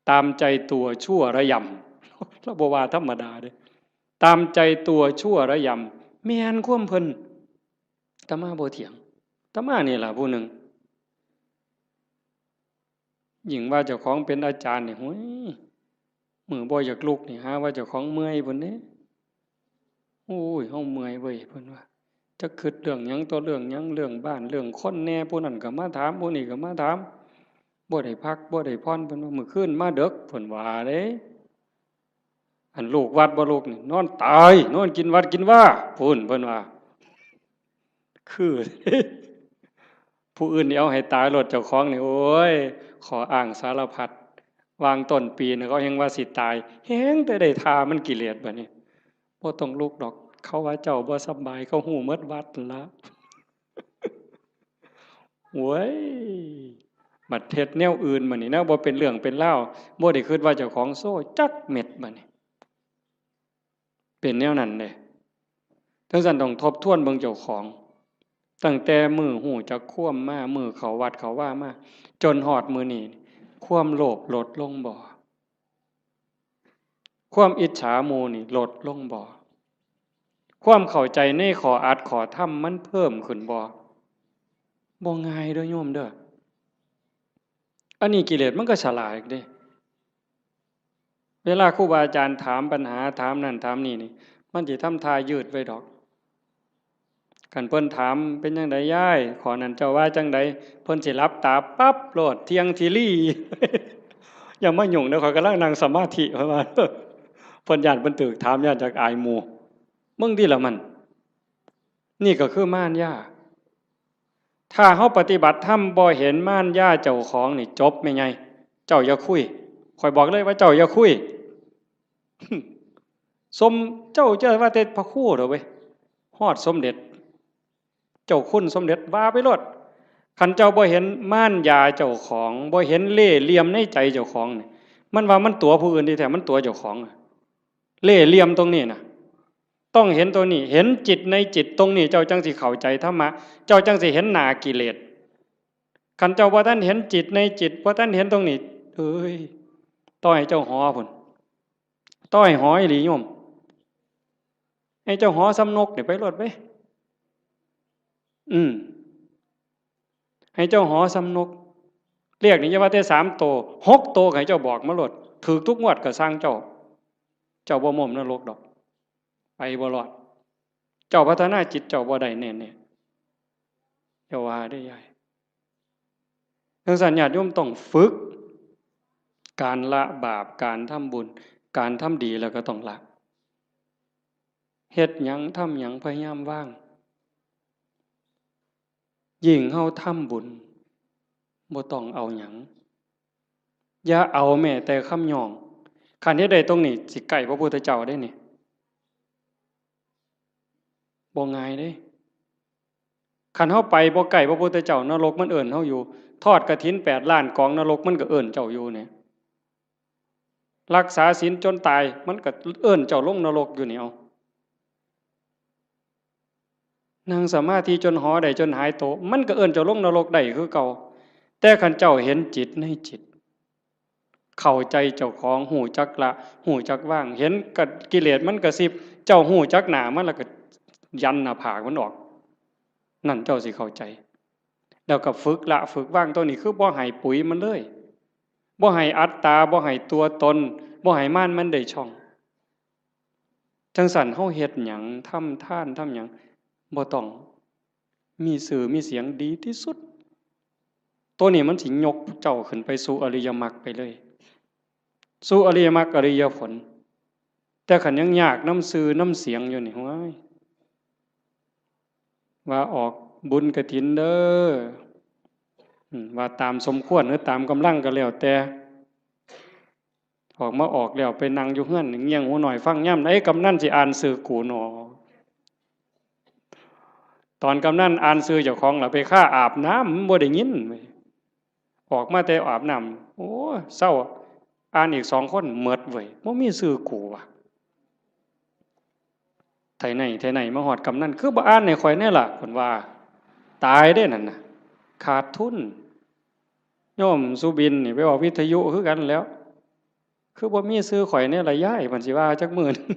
ตามใจตัวชั่วระยำ ลาวบ่ว่าธรรมดาเด้ ตามใจตัวชั่วระยำ แม่นความเพิ่น อาตมาบ่เถียง อาตมานี่ล่ะผู้หนึ่ง ยิ่งว่าเจ้าของเป็นอาจารย์นี่ โอ้ย มื้อบ่อยากลุกนี่ หาว่าเจ้าของเมื่อยพุ้นเด้ โอ้ย เฮาเมื่อยเว้ย เพิ่นว่า จักคิดเรื่องหยังต่อเรื่องหยัง เรื่องบ้าน เรื่องคนแหน่ ผู้นั้นก็มาถาม ผู้นี้ก็มาถาม บ่ได้พัก บ่ได้ผ่อน เพิ่นว่า มื้อคืนมาดึก เพิ่นว่าเด้ อันลูกวัดบ่ลูกนี่ นอนตาย นอนกินวัดกินวา พุ้น เพิ่นว่า คือ ผู้อื่นนี่เอาให้ตายโลด เจ้าของนี่ โอ้ย ข้ออ้างสารพัด วางต้นปีนี่เขาแฮ่งว่าสิตาย แฮ่งแต่ได้ท่ามันกิเลสบัดนี้ บ่ต้องลุกดอก เขาว่าเจ้าบ่สำบาย เขาฮู้หมดวัดนั่นละ โว้ย บัดเฮ็ดแนวอื่นบัดนี้ แนวบ่เป็นเรื่องเป็นราว บ่ได้คิดว่าเจ้าของโซ่จักเม็ดบัดนี้ เป็นแนวนั้นเด้ จั่งซั้นต้องทบทวนเบิ่งเจ้าของ ตั้งแต่มื้อฮู้จักความมา มื้อเข้าวัดเข้าวามา จนฮอดมื้อนี้ ความโลภลดลงบ่ ความอิจฉาหมู่นี่ลดลงบ่ ความเข้าใจในข้ออัดข้อธรรมมันเพิ่มขึ้นบ่ บ่ง่ายเด้อโยมเด้อ อันนี้กิเลสมันก็ฉลาดเด้ เวลาครูบาอาจารย์ถามปัญหา ถามนั่นถามนี่นี่ มันสิทำท่ายืดไว้ดอก คันเพิ่นถาม เป็นจั่งใดยาย ข้อนั้นเจ้าว่าจั่งใด เพิ่นสิหลับตาปั๊บโลด เที่ยงทีรี อย่ามายุ่งเด้อ ข้อยกำลังนั่งสมาธิ เพิ่นว่า เพิ่นย้านเพิ่นถูกถาม ย้านจักอายหมู่ มึงติล่ะมัน นี่ก็คือมารยา ถ้าเฮาปฏิบัติธรรมบ่เห็นมารยาเจ้าของนี่จบแม่ใหญ่ เจ้าอย่าคุย ข้อยบอกเลยว่าเจ้าอย่าคุย สม เจ้าจะว่าแต่พระครูเด้อเว้ย ฮอดสมเด็จ เจ้าคุณสมเด็จว่าไปโลด คันเจ้าบ่เห็นมารยาเจ้าของ บ่เห็นเล่ห์เหลี่ยมในใจเจ้าของนี่ มันว่ามันตั๋วผู้อื่นที่แท้มันตั๋วเจ้าของอะ เล่ห์เหลี่ยมตรงนี้น่ะ ต้องเห็นตรงนี้ เห็นจิตในจิตตรงนี้ เจ้าจั่งสิเข้าใจธรรมะ เจ้าจั่งสิเห็นหน้ากิเลส คันเจ้าบ่ทันเห็นจิตในจิต บ่ทันเห็นตรงนี้ เอ้ย ต่อให้เจ้าหอพุ้น ต่อให้หออีหลีโยม ให้เจ้าหอส่ำนกนี่ไปโลดเว้ย อืม ให้เจ้าหอส่ำนก เลขนี่อย่าว่าแต่สามโต หกโตก็ให้เจ้าบอกมาโลด ถูกทุกงวดก็ซ่างเจ้า เจ้าบ่ม้มนรกดอก ไปบ่รอด เจ้าพัฒนาจิตเจ้าบ่ได้แน่ๆ อย่าว่าเด้อยาย จั่งซั้นญาติโยมต้องฝึก การละบาป การทำบุญ การทำดีแล้วก็ต้องละ เฮ็ดหยังทำหยังพยายามวาง ยิ่งเฮาทำบุญ บ่ต้องเอาหยัง อย่าเอาแม้แต่คำย่อง คันเฮ็ดได้ตรงนี้ สิใกล้พระพุทธเจ้าเด้นี่ บ่ง่ายเด้ คันเฮาไปบ่ใกล้พระพุทธเจ้า นรกมันเอิ้นเฮาอยู่ ทอดกฐินแปดล้านกอง นรกมันก็เอิ้นเจ้าอยู่เนี่ย รักษาศีลจนตาย มันก็เอิ้นเจ้าลงนรกอยู่นี่ เอา นั่งสมาธิจนหอได้จนหายโต มันก็เอิ้นเจ้าลงนรกได้คือเก่า แต่คันเจ้าเห็นจิตในจิต เข้าใจเจ้าของ ฮู้จักละ ฮู้จักวาง เห็นกะ กิเลสมันกระซิบ เจ้าฮู้จักหน้ามันแล้วก็ยันหน้าผากมันออก นั่นเจ้าสิเข้าใจ แล้วก็ฝึกละฝึกวาง ตัวนี้คือบ่ให้ปุ๋ยมันเลย บ่ให้อัตตา บ่ให้ตัวตน บ่ให้มารมันได้ช่อง จั่งซั้นเฮาเฮ็ดหยัง ทำทาน ทำหยัง บ่ต้อง มีชื่อมีเสียงดีที่สุด ตัวนี้มันสิยกเจ้าขึ้นไปสู่อริยมรรคไปเลย สู่อริยมรรคอริยผล แต่คันยังยากนำชื่อนำเสียงอยู่นี่ โอ้ย ว่าออกบุญกฐินเด้อ อืม ว่าตามสมควรหรือตามกำลังก็แล้วแต่ ออกมาออกแล้วไปนั่งอยู่เฮือนเงี่ยงหูหน่อยฟังยามใดกำนันสิอ่านชื่อกูหนอ ตอนกำนันอ่านชื่อเจ้าของล่ะไปคาอาบน้ำ มันบ่ได้ยินเว้ย ออกมาแต่อาบน้ำ โอ้ เซา อ่านอีกสองคนหมดเว้ย บ่มีชื่อกูว่ะ ไถไห้ไถนามาฮอดกำนัน คือบ่อ่านให้ข้อยแน่ล่ะ เพิ่นว่า ตายเด้นั่นน่ะ ขาดทุน โยมสุบินนี่ไปออกวิทยุคือกันแหล้ว คือบ่มีชื่อข้อยแน่ล่ะยาย เพิ่นสิว่าจักมื้อหนึ่ง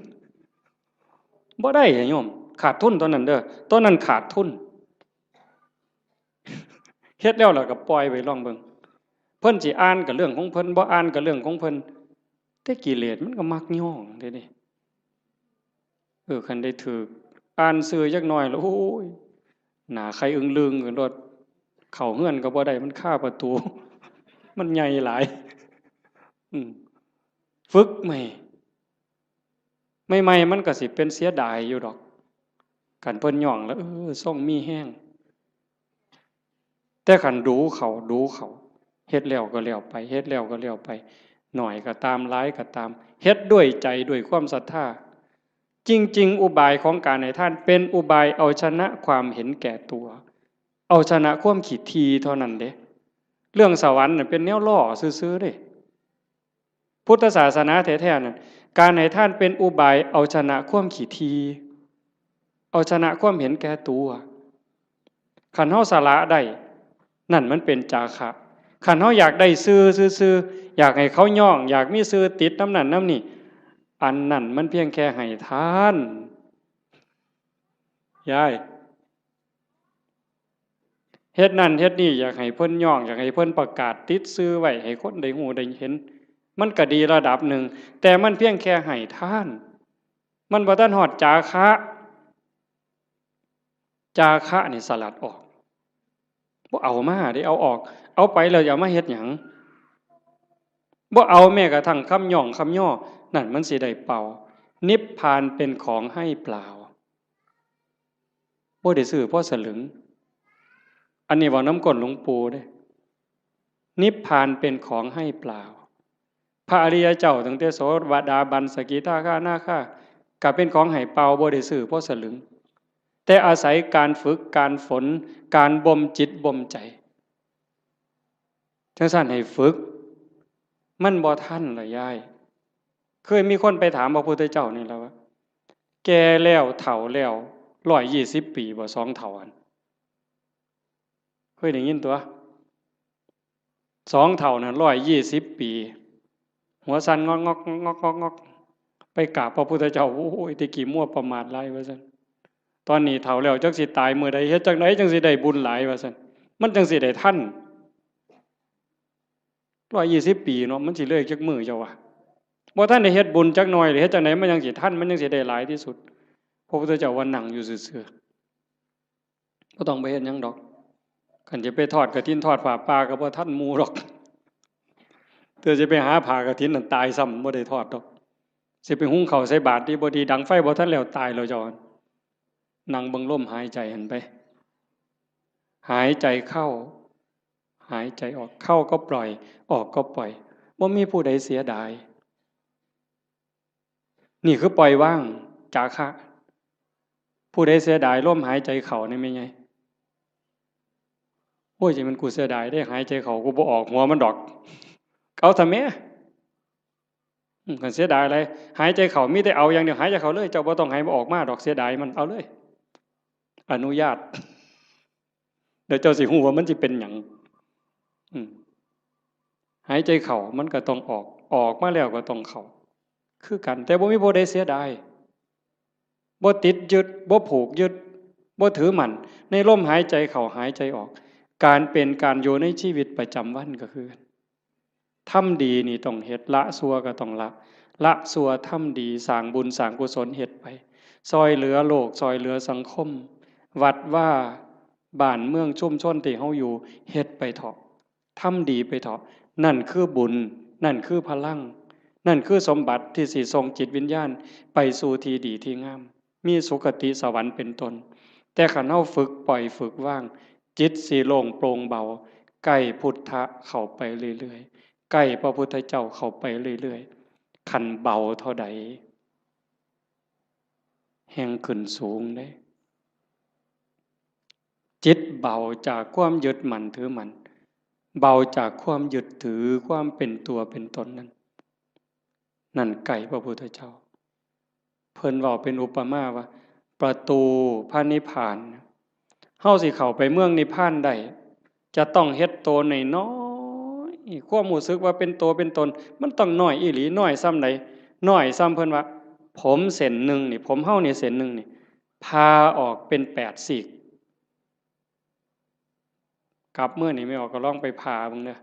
บ่ได้อะโยม ขาดทุนตอนนั้นเด้อ ตอนนั้นขาดทุน เฮ็ดแล้วล่ะก็ปล่อยไว้ลองเบิ่ง เพิ่นสิอ่านก็เรื่องของเพิ่น บ่อ่านก็เรื่องของเพิ่น แต่กิเลสมันก็มักย้องเด้นี่ เออ คันได้ถืกอ่านชื่อจักหน่อยแล้ว โอ้ย หน้าไข่อึ้งลึงกันโลด เข้าเฮือนก็บ่ได้ มันคาประตู มันใหญ่หลาย อืม ฝึกใหม่ ใหม่ๆ มันก็สิเป็นเสียดายอยู่ดอก คันเพิ่นย้องแล้ว เออ ทรงมีแฮง แต่คันดูเขา ดูเขา เฮ็ดแล้วก็แล้วไป เฮ็ดแล้วก็แล้วไป น้อยก็ตาม หลายก็ตาม เฮ็ดด้วยใจ ด้วยความศรัทธา จริงๆ อุบายของการให้ทานเป็นอุบายเอาชนะความเห็นแก่ตัว เอาชนะความขี้ถี่เท่านั้นเด้ เรื่องสวรรค์น่ะเป็นแนวล้อซื่อๆ เด้ พุทธศาสนาแท้ๆ นั่น การให้ทานเป็นอุบายเอาชนะความขี้ถี่ เอาชนะความเห็นแก่ตัว คันเฮาสละได้ นั่นมันเป็นจาคะ คันเฮาอยากได้ชื่อซื่อๆ อยากให้เขาย้อง อยากมีชื่อติดนำนั่นนำนี่ อันนั้นมันเพียงแค่ให้ทาน ยาย เฮ็ดนั่นเฮ็ดนี่ อยากให้เพิ่นย้อง อยากให้เพิ่นประกาศติดชื่อไว้ ให้คนได้ฮู้ได้เห็น มันก็ดีระดับหนึ่ง แต่มันเพียงแค่ให้ทาน มันบ่ทันฮอดจาคะ จาคะนี่สลัดออก บ่เอามาเด้ เอาออก เอาไปแล้วจะเอามาเฮ็ดหยัง บ่เอาแม้กระทั่งคำย้องคำย่อ นั่นมันสิได้เปล่า นิพพานเป็นของให้เปล่า บ่ได้ซื้อพอสลึง อันนี้เว้านำก้นหลวงปู่เด้ นิพพานเป็นของให้เปล่า พระอริยเจ้าตั้งแต่โสดาบัน สกิทาคานาคา ก็เป็นของให้เปล่า บ่ได้ซื้อพอสลึง แต่อาศัยการฝึก การฝน การบ่มจิตบ่มใจ จั่งซั้นให้ฝึก มันบ่ทันล่ะยาย เคยมีคนไปถามพระพุทธเจ้านี่ล่ะว่า แก่แล้วเฒ่าแล้ว ร้อยยี่สิบปีบ่ สองเฒ่าหั่น เคยได้ยินตั๊ว สองเฒ่านั่น ร้อยยี่สิบปี หัวสั่นงอกๆ งอกๆ งอกๆ ไปกราบพระพุทธเจ้า โอ้ย แต่กี้มัวประมาทหลายว่าซั่น ตอนนี้เฒ่าแล้วจักสิตายมื้อใด เฮ็ดจั่งใดจั่งสิได้บุญหลายว่าซั่น มันจั่งสิได้ทัน ร้อยยี่สิบปีเนาะ มันสิเลยจักมื้อเจ้าว่า บ่ทันได้เฮ็ดบุญจักหน่อย เฮ็ดจั่งใดมันจั่งสิทัน มันจั่งสิได้หลายที่สุด พระพุทธเจ้าว่านั่งอยู่ซื่อๆ บ่ต้องไปเฮ็ดหยังดอก คันจะไปทอดกฐินทอดผ้าป่าก็บ่ทันหมู่ดอก เทื่อสิไปหาผ้ากฐินนั่นตายซ้ำ บ่ได้ทอดดอก สิไปหุงข้าวใส่บาตรดีบ่ดี ดังไฟบ่ทันแล้ว ตายแล้วเจ้า นั่งเบิ่งลมหายใจหั่นไป หายใจเข้า หายใจออก เข้าก็ปล่อย ออกก็ปล่อย บ่มีผู้ใดเสียดาย นี่คือปล่อยวาง จาคะ ผู้ใดเสียดายลมหายใจเข้านี่แม่นไง โอ้ย จั่งแม่นกูเสียดายเด้ หายใจเข้ากูบ่ออกหัวมันดอก เอาซะแหม อืม คันเสียดายหลาย หายใจเข้ามีแต่เอาอย่างเดียว หายใจเข้าเลย เจ้าบ่ต้องให้มันออกมาดอก เสียดายมัน เอาเลย อนุญาต เดี๋ยวเจ้าสิฮู้ว่ามันสิเป็นหยัง อืม หายใจเข้ามันก็ต้องออก ออกมาแล้วก็ต้องเข้า คือกัน แต่บ่มีผู้ใดเสียดาย บ่ติดยึด บ่ผูกยึด บ่ถือมั่น ในลมหายใจเข้าหายใจออก การเป็นการอยู่ในชีวิตประจำวันก็คือ ทำดีนี่ต้องเฮ็ด ละชั่วก็ต้องละ ละชั่วทำดี สร้างบุญสร้างกุศลเฮ็ดไป ซ่อยเหลือโลก ซ่อยเหลือสังคม วัดวา บ้านเมืองชุมชนที่เฮาอยู่ เฮ็ดไปเถาะ ทำดีไปเถาะ นั่นคือบุญ นั่นคือพลัง นั่นคือสมบัติที่สิส่งจิตวิญญาณไปสู่ที่ดีที่งาม มีสุคติสวรรค์เป็นต้น แต่คันเฮาฝึกปล่อยฝึกวาง จิตสิโล่งโปร่งเบา ใกล้พุทธะเข้าไปเรื่อยๆ ใกล้พระพุทธเจ้าเข้าไปเรื่อยๆ คันเบาเท่าใด แฮ่งขึ้นสูงเด้ จิตเบาจากความยึดมั่นถือมั่น เบาจากความยึดถือความเป็นตัวเป็นตนนั้น นั่นใกล้พระพุทธเจ้า เพิ่นเว้าเป็นอุปมาว่า ประตูพระนิพพาน เฮาสิเข้าไปเมืองนิพพานได้ จะต้องเฮ็ดโตน้อยๆ ความรู้สึกว่าเป็นโตเป็นตน มันต้องน้อยอีหลี น้อยส่ำใด น้อยส่ำเพิ่นว่า ผมเส้นหนึ่งนี่ ผมเฮานี่เส้นหนึ่งนี่ ผ่าออกเป็นแปดซีก กลับมื้อนี่แม่ออกก็ลองไปผ่าเบิ่งเด้อ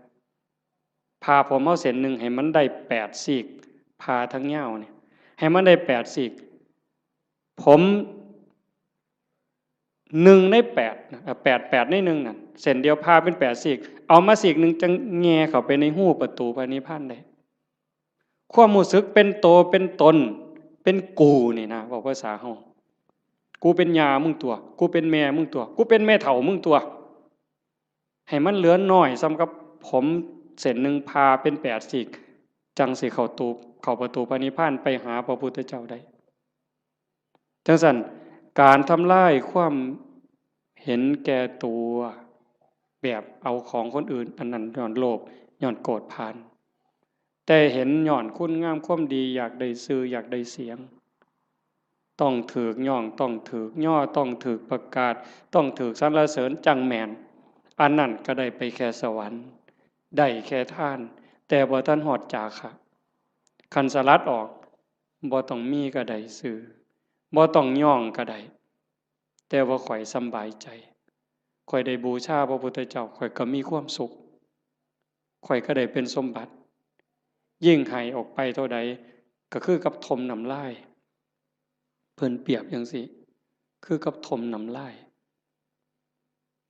ผ่าผมเฮาเส้นหนึ่งให้มันได้แปดซีก ผ่าทั้งยาวนี่ ให้มันได้แปดซีก ผมหนึ่งในแปดนะ เอ่อ แปด แปดในหนึ่งนั่น เส้นเดียวผ่าเป็นแปดซีก เอามาซีกหนึ่งจั่งแหย่เข้าไปในฮูประตูพระนิพพานได้ ความรู้สึกเป็นโตเป็นตน เป็นกูนี่นะ เว้าภาษาเฮา กูเป็นย่ามึงตั๊ว กูเป็นแม่มึงตั๊ว กูเป็นแม่เฒ่ามึงตั๊ว ให้มันเหลือน้อยส่ำกับผมเส้นหนึ่งผ่าเป็นแปดซีก จั่งสิเข้าตู เข้าประตูพระนิพพานไปหาพระพุทธเจ้าได้ จั่งซั้น การทำลายความเห็นแก่ตัว แบบเอาของคนอื่น อันนั้นย้อนโลภ ย้อนโกรธผาน แต่เห็นย้อนคุณงามความดี อยากได้ชื่อ อยากได้เสียง ต้องถูกย้อง ต้องถูกย่อ ต้องถูกประกาศ ต้องถูกสรรเสริญจั่งแม่น อันนั้นก็ได้ไปแค่สวรรค์ ได้แค่ทาน แต่บ่ทันฮอดจาคะ คันสลัดออก บ่ต้องมีก็ได้ชื่อ บ่ต้องย้องก็ได้ แต่ว่าข้อยสำบายใจ ข้อยได้บูชาพระพุทธเจ้า ข้อยก็มีความสุข ข้อยก็ได้เป็นสมบัติ ยิ่งให้ออกไปเท่าใด ก็คือกับถมน้ำลาย เพิ่นเปรียบจั่งซี้ คือกับถมน้ำลาย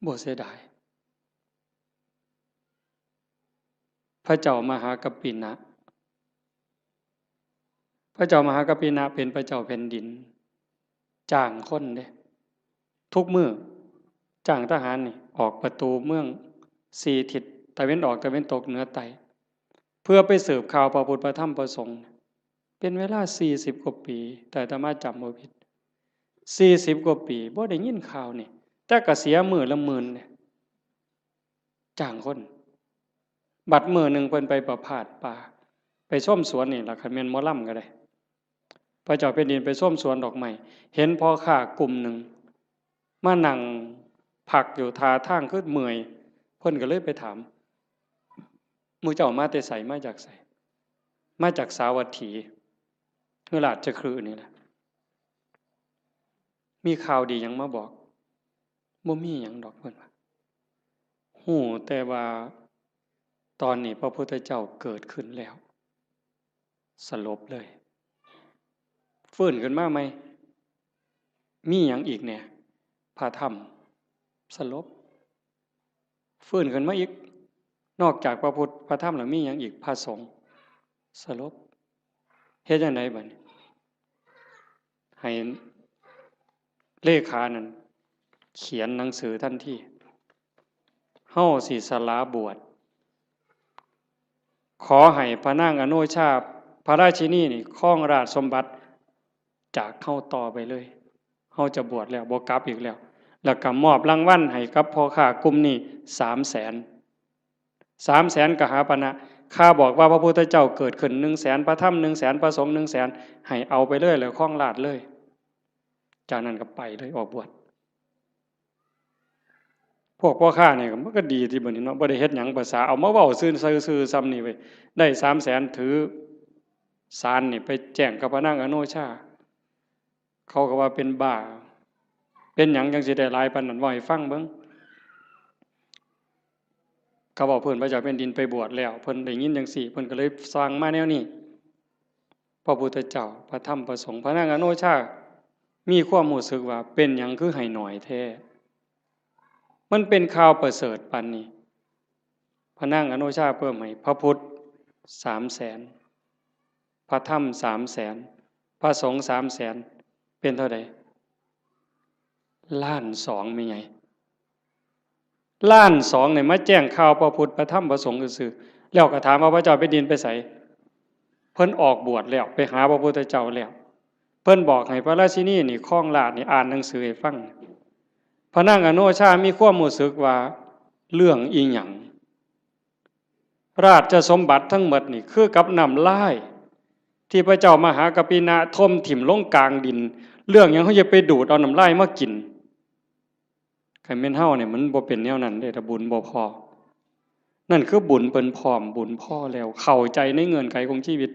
บ่เสียดาย พระเจ้ามหากัปปินะ พระเจ้ามหากัปปินะเป็นพระเจ้าแผ่นดิน จ้างคนเด้ ทุกมื้อ จ้างทหารนี่ ออกประตูเมืองสี่ทิศ ตะเว็นออก ตะเว็นตก เหนือ ใต้ เพื่อไปสืบข่าวพระพุทธ พระธรรม พระสงฆ์ เป็นเวลาสี่สิบกว่าปี ถ้าอาตมาจำบ่ผิด สี่สิบกว่าปี บ่ได้ยินข่าวนี่ แต่ก็เสียมื้อละหมื่นเด้ จ้างคน บัดมื้อหนึ่งเพิ่นไปประพาสป่า ไปชมสวนนี่ล่ะ คันแม่นหมอลำก็ได้ พระเจ้าแผ่นดินไปชมสวนดอกไม้ เห็นพ่อค้ากลุ่มหนึ่ง มานั่งพักอยู่ท่าทางคือเมื่อย เพิ่นก็เลยไปถาม หมู่เจ้ามาแต่ไส มาจากไส มาจากสาวัตถี คือราชคฤห์นี่แหละ มีข่าวดีหยังมาบอก บ่มีหยังดอก เพิ่นว่า ฮู้แต่ว่าตอนนี้พระพุทธเจ้าเกิดขึ้นแล้ว สลบเลย ฟื้นขึ้นมาใหม่ มีหยังอีกแหน่ พระธรรม สลบ ฟื้นขึ้นมาอีก นอกจากพระพุทธ พระธรรมแล้วมีหยังอีก พระสงฆ์ สลบ เฮ็ดจั่งใดบัดนี้ ให้เลขานั่นเขียนหนังสือทันที เฮาสิสละบวช ขอให้พระนางอโนชา พระราชินีนี่ครองราชสมบัติจากเฮาต่อไปเลย เฮาจะบวชแล้ว บ่กลับอีกแล้ว แล้วก็มอบรางวัลให้กับพ่อค้ากลุ่มนี้สามแสน สามแสนกหาปณะ ข้าบอกว่าพระพุทธเจ้าเกิดขึ้นหนึ่งแสน พระธรรมหนึ่งแสน พระสงฆ์หนึ่งแสน ให้เอาไปเลย แล้วครองราชย์เลย จากนั้นก็ไปเลย ออกบวช พวกพ่อค้านี่มันก็ดีติบัดนี้เนาะ บ่ได้เฮ็ดหยัง ภาษาเอามาเว้าซื่อๆ ซื่อๆ ส่ำนี่เว้ย ได้สามแสน ถือสารนี่ไปแจ้งกับพระนางอโนชา เขาก็ว่าเป็นบ้า เป็นหยังจั่งสิได้หลายปานนั้น เว้าให้ฟังเบิ่ง เขาบอกเพิ่นพระเจ้าแผ่นดินไปบวชแล้ว เพิ่นได้ยินจังซี่ เพิ่นก็เลยสั่งมาแนวนี้ พระพุทธเจ้า พระธรรม พระสงฆ์ พระนางอโนชา มีความรู้สึกว่าเป็นหยังคือให้หน่อยแท้ มันเป็นข่าวประเสริฐปานนี้ พระนางอโนชาเพิ่มให้พระพุทธสามแสน พระธรรมสามแสน พระสงฆ์สามแสน เป็นเท่าใด ล้านสอง แม่ใหญ่ ล้านสองเนี่ยมาแจ้งข่าวพระพุทธ พระธรรม พระสงฆ์ซื่อๆ แล้วก็ถามว่าพระเจ้าแผ่นดินไปไส เพิ่นออกบวชแล้ว ไปหาพระพุทธเจ้าแล้ว เพิ่นบอกให้พระราชินีนี่ครองราชย์นี่อ่านหนังสือให้ฟัง พระนางอโนชามีความรู้สึกว่าเรื่องอีหยัง ราชสมบัติทั้งหมดนี่คือกับน้ำลาย ที่พระเจ้ามหากัปปินะถมถิ่มลงกลางดิน เรื่องหยังเขาจะไปดูดเอาน้ำลายมากิน คันแม่นเฮาเนี่ยมันบ่เป็นแนวนั้นเด้ ถ้าบุญบ่พอ นั่นคือบุญเพิ่นพร้อม บุญพอแล้ว เข้าใจในเงื่อนไขของชีวิต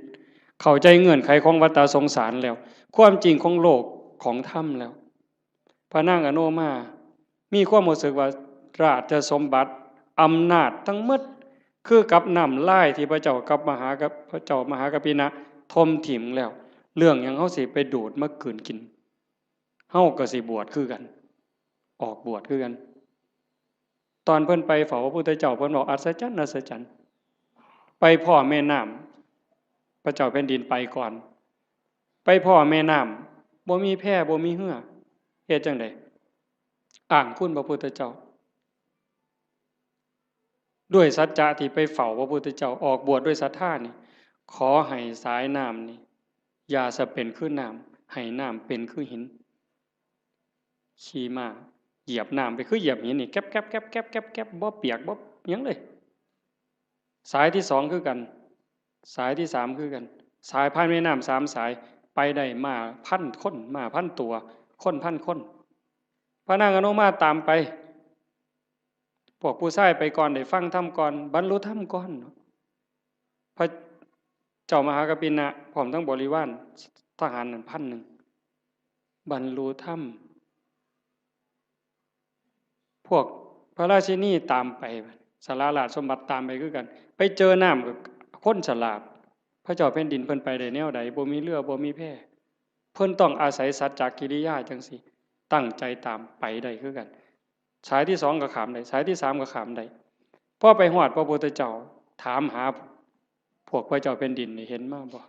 เข้าใจเงื่อนไขของวัฏสงสารแล้ว ความจริงของโลกของธรรมแล้ว พระนางอโนมา มีความรู้สึกว่าราชสมบัติ อำนาจทั้งหมด คือกับน้ำลายที่พระเจ้ากับมหากับ พระเจ้ามหากัปปินะถมถิ่มแล้ว เรื่องหยังเฮาสิไปดูดมากืนกิน เฮาก็สิบวชคือกัน ออกบวชคือกัน ตอนเพิ่นไปเฝ้าพระพุทธเจ้า เพิ่นบอกอัศจรรย์ อัศจรรย์ ไปพ้อแม่น้ำ พระเจ้าแผ่นดินไปก่อน ไปพ้อแม่น้ำ บ่มีแพ บ่มีเฮือ เฮ็ดจั่งใด อ้างคุณพระพุทธเจ้า ด้วยสัจจะที่ไปเฝ้าพระพุทธเจ้า ออกบวชด้วยศรัทธานี่ ขอให้สายน้ำนี่ อย่าสะเป็นคือน้ำ ให้น้ำเป็นคือหิน ขี่ม้าเหยียบน้ำไปคือเหยียบหินนี่ แก๊บแก๊บแก๊บแก๊บแก๊บแก๊บ บ่เปียกบ่หยังเลย สายที่สองคือกัน สายที่สามคือกัน สายผ่านแม่น้ำสามสาย ไปได้ม้าพันคน ม้าพันตัว คนพันคน พระนางอโนมาตามไป พวกผู้ชายไปก่อน ได้ฟังธรรมก่อน บรรลุธรรมก่อน พระเจ้ามหากัปปินะพร้อมทั้งบริวารทหารนั่นพันหนึ่ง บรรลุธรรม พวกพระราชินีตามไป สละราชสมบัติตามไปคือกัน ไปเจอน้ำก็คนฉลาด พระเจ้าแผ่นดินเพิ่นไปได้แนวใด บ่มีเฮือ บ่มีแพ เพิ่นต้องอาศัยสัจจกิริยาจั่งซี้ ตั้งใจตามไปได้คือกัน สายที่สองก็ข้ามได้ สายที่สามก็ข้ามได้ พอไปฮอดพระพุทธเจ้า ถามหาพวกพระเจ้าแผ่นดินนี่ เห็นมาบ่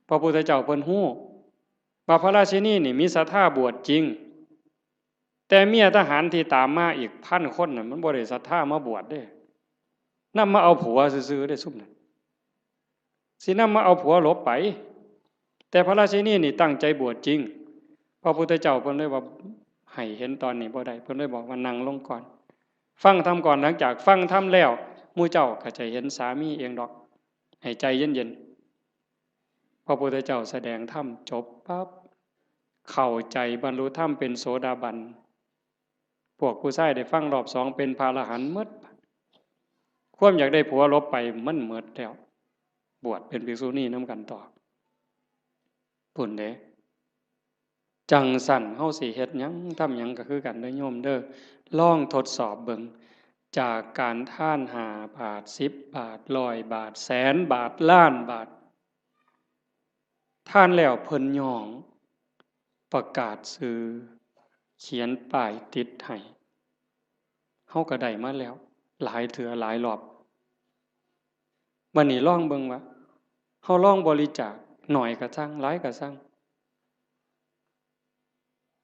พระพุทธเจ้าเพิ่นฮู้ว่าพระราชินีนี่มีศรัทธาบวชจริง แต่เมียทหารที่ตามมาอีกพันคนน่ะ มันบ่ได้ศรัทธามาบวชเด้ นำมาเอาผัวซื่อๆเด้ซุมนั้น สินำมาเอาผัวหลบไป แต่พระราชินีนี่ตั้งใจบวชจริง พระพุทธเจ้าเพิ่นเลยว่า ให้เห็นตอนนี้บ่ได้ เพิ่นเลยบอกว่านั่งลงก่อน ฟังธรรมก่อน หลังจากฟังธรรมแล้ว หมู่เจ้าก็จะเห็นสามีเองดอก ให้ใจเย็นๆ พระพุทธเจ้าแสดงธรรมจบปั๊บ เข้าใจบรรลุธรรมเป็นโสดาบัน พวกผู้ชายได้ฟังรอบสองเป็นพระอรหันต์หมด ความอยากได้ผัวหลบไปมันหมดแล้ว บวชเป็นภิกษุณีนำกันต่อ พุ้นเด้ จั่งซั้นเฮาสิเฮ็ดหยังทำหยังก็คือกันเด้อโยมเด้อ ลองทดสอบเบิ่ง จากการทานห้าบาท สิบบาท ร้อยบาท แสนบาท ล้านบาท ทานแล้วเพิ่นย้อง ประกาศชื่อ เขียนป้ายติดให้ เฮาก็ได้มาแล้ว หลายเทื่อหลายรอบ บัดนี้ลองเบิ่งว่า เฮาลองบริจาค น้อยก็ซัง หลายก็ซัง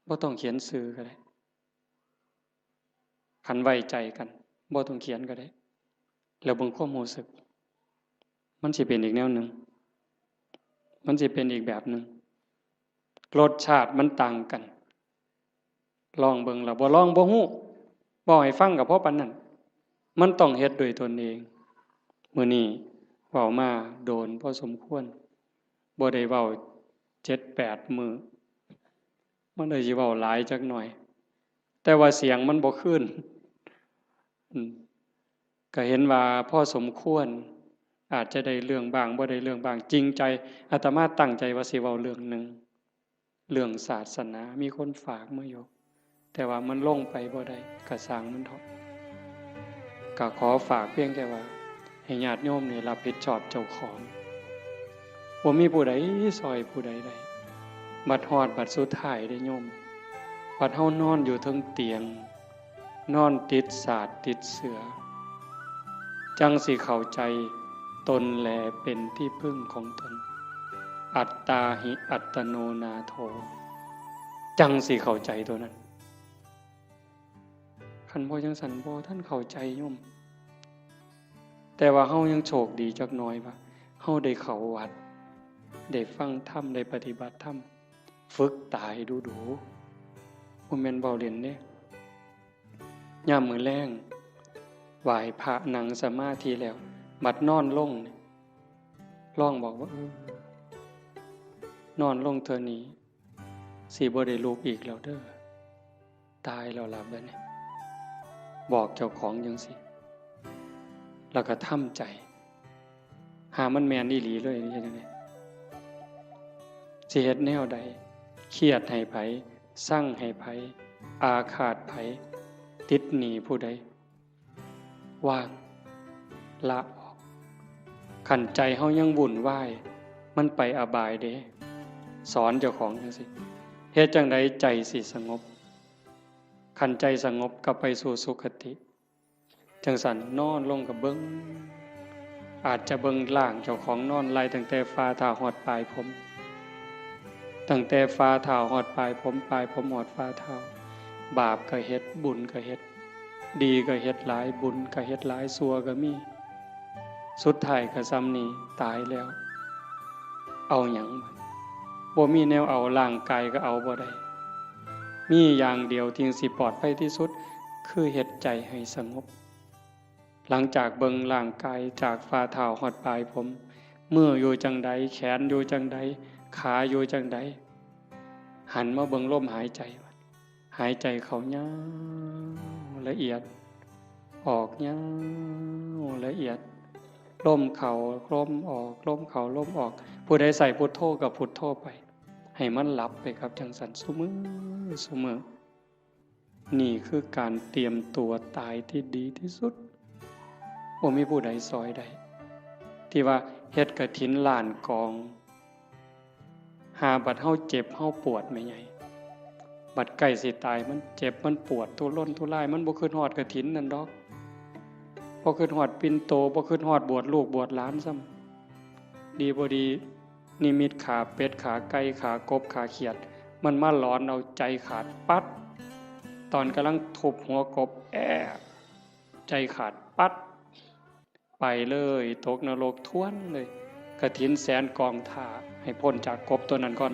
บ่ต้องเขียนชื่อก็ได้ คันไว้ใจกัน บ่ต้องเขียนก็ได้ แล้วเบิ่งความรู้สึก มันสิเป็นอีกแนวหนึ่ง มันสิเป็นอีกแบบหนึ่ง รสชาติมันต่างกัน ลองเบิ่ง แล้วบ่ลองบ่ฮู้ เว้าให้ฟังก็พอปานนั้น มันต้องเฮ็ดด้วยตนเอง มื้อนี้เว้ามาโดนพอสมควร บ่ได้เว้าเจ็ดแปดมื้อ มันเลยสิเว้าหลายจักหน่อย แต่ว่าเสียงมันบ่คืน อืม ก็เห็นว่าพอสมควร อาจจะได้เรื่องบ้าง บ่ได้เรื่องบ้าง จริงใจ อาตมาตั้งใจว่าสิเว้าเรื่องหนึ่ง เรื่องศาสนา มีคนฝากมาอยู่ แต่ว่ามันลงไปบ่ได้ ก็ซ่างมันเถาะ ก็ขอฝากเพียงแค่ว่า ให้ญาติโยมนี่รับผิดชอบเจ้าของ บ่มีผู้ใดซอยผู้ใดได้ บัดฮอดบัดสุดท้ายเด้โยม บัดเฮานอนอยู่เทิงเตียง นอนติดสาดติดเสื่อ จั่งสิเข้าใจตนแลเป็นที่พึ่งของตน อัตตาหิอัตโนนาโถ จั่งสิเข้าใจตัวนั้น คันบ่จั่งซั้นบ่ทันเข้าใจโยม แต่ว่าเฮายังโชคดีจักหน่อยว่า เฮาได้เข้าวัด ได้ฟังธรรม ได้ปฏิบัติธรรม ฝึกตายดูๆ บ่แม่นเว้าเล่นเด้ ยามมื้อแลง ไหว้พระนั่งสมาธิแล้ว บัดนอนลงนี่ ลองบอกว่า เออ นอนลงเทื่อนี้ สิบ่ได้ลุกอีกแล้วเด้อ ตายแล้วล่ะบัดนี้ บอกเจ้าของจั่งซี้ แล้วก็ทำใจ หามันแม่นอีหลีเลย เฮ็ดจั่งใด สิเฮ็ดแนวใด เครียดให้ไผ ซังให้ไผ อาฆาตไผ ติดหนี้ผู้ใด วาง ละออก คันใจเฮายังวุ่นวาย มันไปอบายเด้ สอนเจ้าของจั่งซี้ เฮ็ดจั่งใดใจสิสงบ คันใจสงบก็ไปสู่สุคติ จั่งซั้นนอนลงก็เบิ่ง อาจจะเบิ่งร่างเจ้าของนอนไล่ตั้งแต่ฝ่าเท้าฮอดปลายผม ตั้งแต่ฝ่าเท้าฮอดปลายผม ปลายผมฮอดฝ่าเท้า บาปก็เฮ็ด บุญก็เฮ็ด ดีก็เฮ็ดหลาย บุญก็เฮ็ดหลาย ชั่วก็มี สุดท้ายก็ส่ำนี้ ตายแล้ว เอาหยัง บ่มีแนวเอา ร่างกายก็เอาบ่ได้ มีอย่างเดียวที่สิปลอดภัยที่สุด คือเฮ็ดใจให้สงบ หลังจากเบิ่งร่างกายจากฝ่าเท้าฮอดปลายผม มืออยู่จั่งใด แขนอยู่จั่งใด ขาอยู่จั่งใด หันมาเบิ่งลมหายใจ หายใจเข้ายาวละเอียด ออกยาวละเอียด ลมเข้าลมออก ลมเข้าลมออก ผู้ใดใส่พุทโธก็พุทโธไป ให้มันหลับไปครับ จั่งซั้นซุมื้อซุมื้อ นี่คือการเตรียมตัวตายที่ดีที่สุด บ่มีผู้ใดซอยได้ ที่ว่าเฮ็ดกฐินล้านกอง หาบัดเฮาเจ็บเฮาปวดแม่ใหญ่ บัดใกล้สิตายมันเจ็บมันปวดทุรนทุราย มันบ่คิดฮอดกฐินนั่นดอก บ่คิดฮอดปิ่นโต บ่คิดฮอดบวชลูกบวชหลานซ้ำ ดีบ่ดี นิมิตขาเป็ด ขาไก่ ขากบ ขาเขียด มันมาหลอนเอาใจขาดปั๊ด ตอนกำลังทุบหัวกบ แอะ ใจขาดปั๊ด ไปเลย ตกนรกทวนเลย กฐินแสนกองถ่า ให้พ้นจากกบตัวนั้นก่อน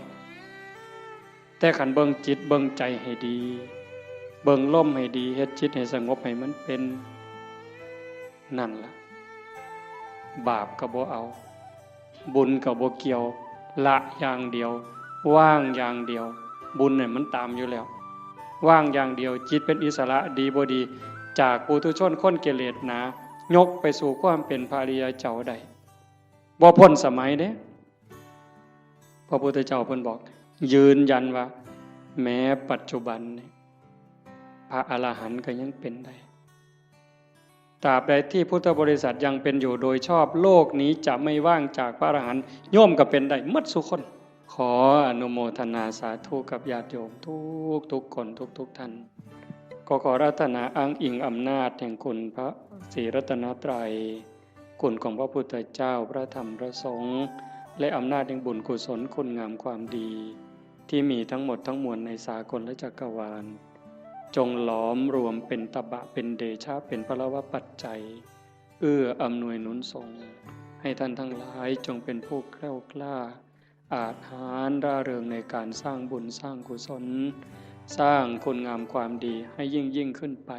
แต่คันเบิ่งจิตเบิ่งใจให้ดี เบิ่งลมให้ดี เฮ็ดจิตให้สงบให้มันเป็น นั่นล่ะ บาปก็บ่เอา บุญก็บ่เกี่ยว ละอย่างเดียว วางอย่างเดียว บุญเนี่ยมันตามอยู่แล้ว วางอย่างเดียว จิตเป็นอิสระ ดีบ่ดี จากปุถุชนคนกิเลสหนา ยกไปสู่ความเป็นพระอริยเจ้าได้ บ่พ้นสมัยเด้ พระพุทธเจ้าเพิ่นบอก ยืนยันว่า แม้ปัจจุบันนี่ พระอรหันต์ก็ยังเป็นได้ ตราบใดที่พุทธบริษัทยังเป็นอยู่โดยชอบ โลกนี้จะไม่ว่างจากพระอรหันต์ โยมก็เป็นได้หมดซุคน ขออนุโมทนาสาธุกับญาติโยมทุกทุกคนทุกทุกท่าน ก็ขออาราธนาอ้างอิงอำนาจแห่งคุณพระศรีรัตนตรัย คุณของพระพุทธเจ้า พระธรรม พระสงฆ์ และอำนาจแห่งบุญกุศลคุณงามความดี ที่มีทั้งหมดทั้งมวลในสากลจักรวาล จงหลอมรวมเป็นตบะ เป็นเดชะ เป็นพลวปัจจัย เอื้ออำนวยหนุนส่ง ให้ท่านทั้งหลายจงเป็นผู้แคล้วคลาด อาจหาญร่าเริงในการสร้างบุญสร้างกุศล สร้างคุณงามความดีให้ยิ่งยิ่งขึ้นไป